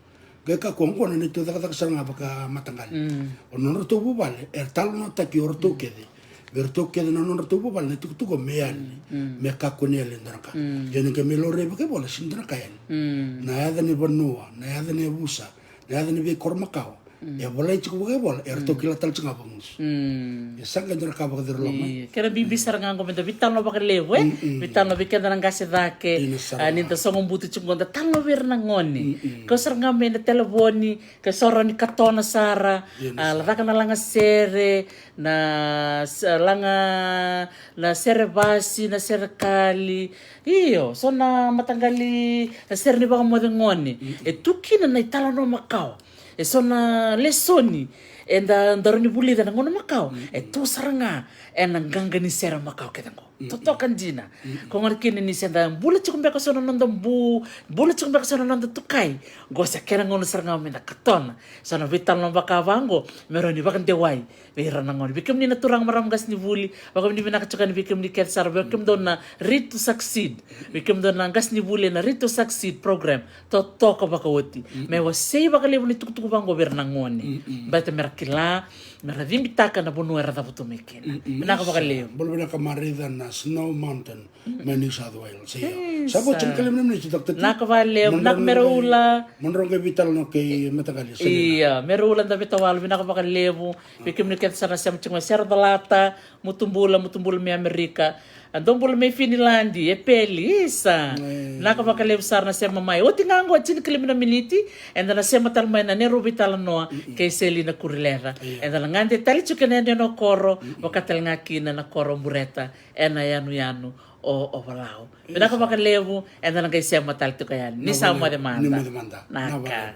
Qai kakua oqo na neitou cakacaka sara ga vakamataqali. O nodratou vuvale e talanoataki o ratou kece. Vei ratou kece na nodratou vuvale na itukutuku me yali. Me kakua ni yali e dua na ka. Ia ni qai me laurai vakaivola, sini dua na ka yali. Na yaca ni vanua, na yaca ni yavusa, na yaca ni veikoro makawa. E volai tiko vakaivola, e ratou kila tale tiko ga vakagusu. E sa qai dua na ka vakacuruma. Io, kena bibi sara ga oqo meda veitalanoa vakalevu, e? Veitalanoa vei keda na qase cake. Dina sara. A, ni da sogo butu tiko oqo, da talanoa vei ira na gone. Kau sara ga mai na televoni, ke so rawa ni katona sara. Dina sara. A, caka na lagasere, na s-, laga, na sere vasi, na sere kali. Io, so na mataqali, na sere ni vakamoce gone. E tu kina na italanoa makawa. E so na lesoni eda, da rawa ni vulica ena gauna makawa. E tu sara ga ena qaqa ni sere makawa kece qo. Totoka dina. Ko gona kina ni se da bula tiko beka so na noda bu, bula tiko beka so na noda tukai. Qo se kena gauna sara ga meda katona so na veitalanoa vakava qo me rawa ni vakadewai vei ira na gone. Vei kemuni na turaga, marama, qasenivuli, vakavinavinaka tiko yani vei kemuni kece sara, vei kemudou na Read to Succeed. Vei kemudou na qasenivuli ena Read to Succeed program. Totoka vakaoti. Me wasei vakalevu na itukutuku vaqo vei ira na gone. Baleta mera kila, mera cibitaka na vanua era cavutu mai kina. Vinaka vakalevu. Bula vinaka Marica na Snow Mountain, mai New South Wales. Io. Sa vo tinikalima na miniti, Doctor Tina. Vinaka vakalevu, vinaka Mera Ula. Mo drau qai veitalanoa kei mataqali. Io, Mera Ula Davetawalu, vinaka vakalevu. Vei kemuni kece sara na sema tiko mai, Sera Calata, Mutubula, Mutubula mai Amerika. A, dou bula mai Finiladi, e Peli, isa. Vinaka vakalevu sara na sema mai. Oti ga oqo tinikalima na miniti, eda na sema tale mai na neirau veitalanoa kei Selina Kurileca. Eda na gade tale tiko ena yanuyanu o koro, vaka tale ga kina na koro o Bureta, ena yanuyanu o, o Ovalau. Vinaka vakalevu, eda na qai sema tale tiko yani. Ni sa moce mada. Ni moce mada. Naka.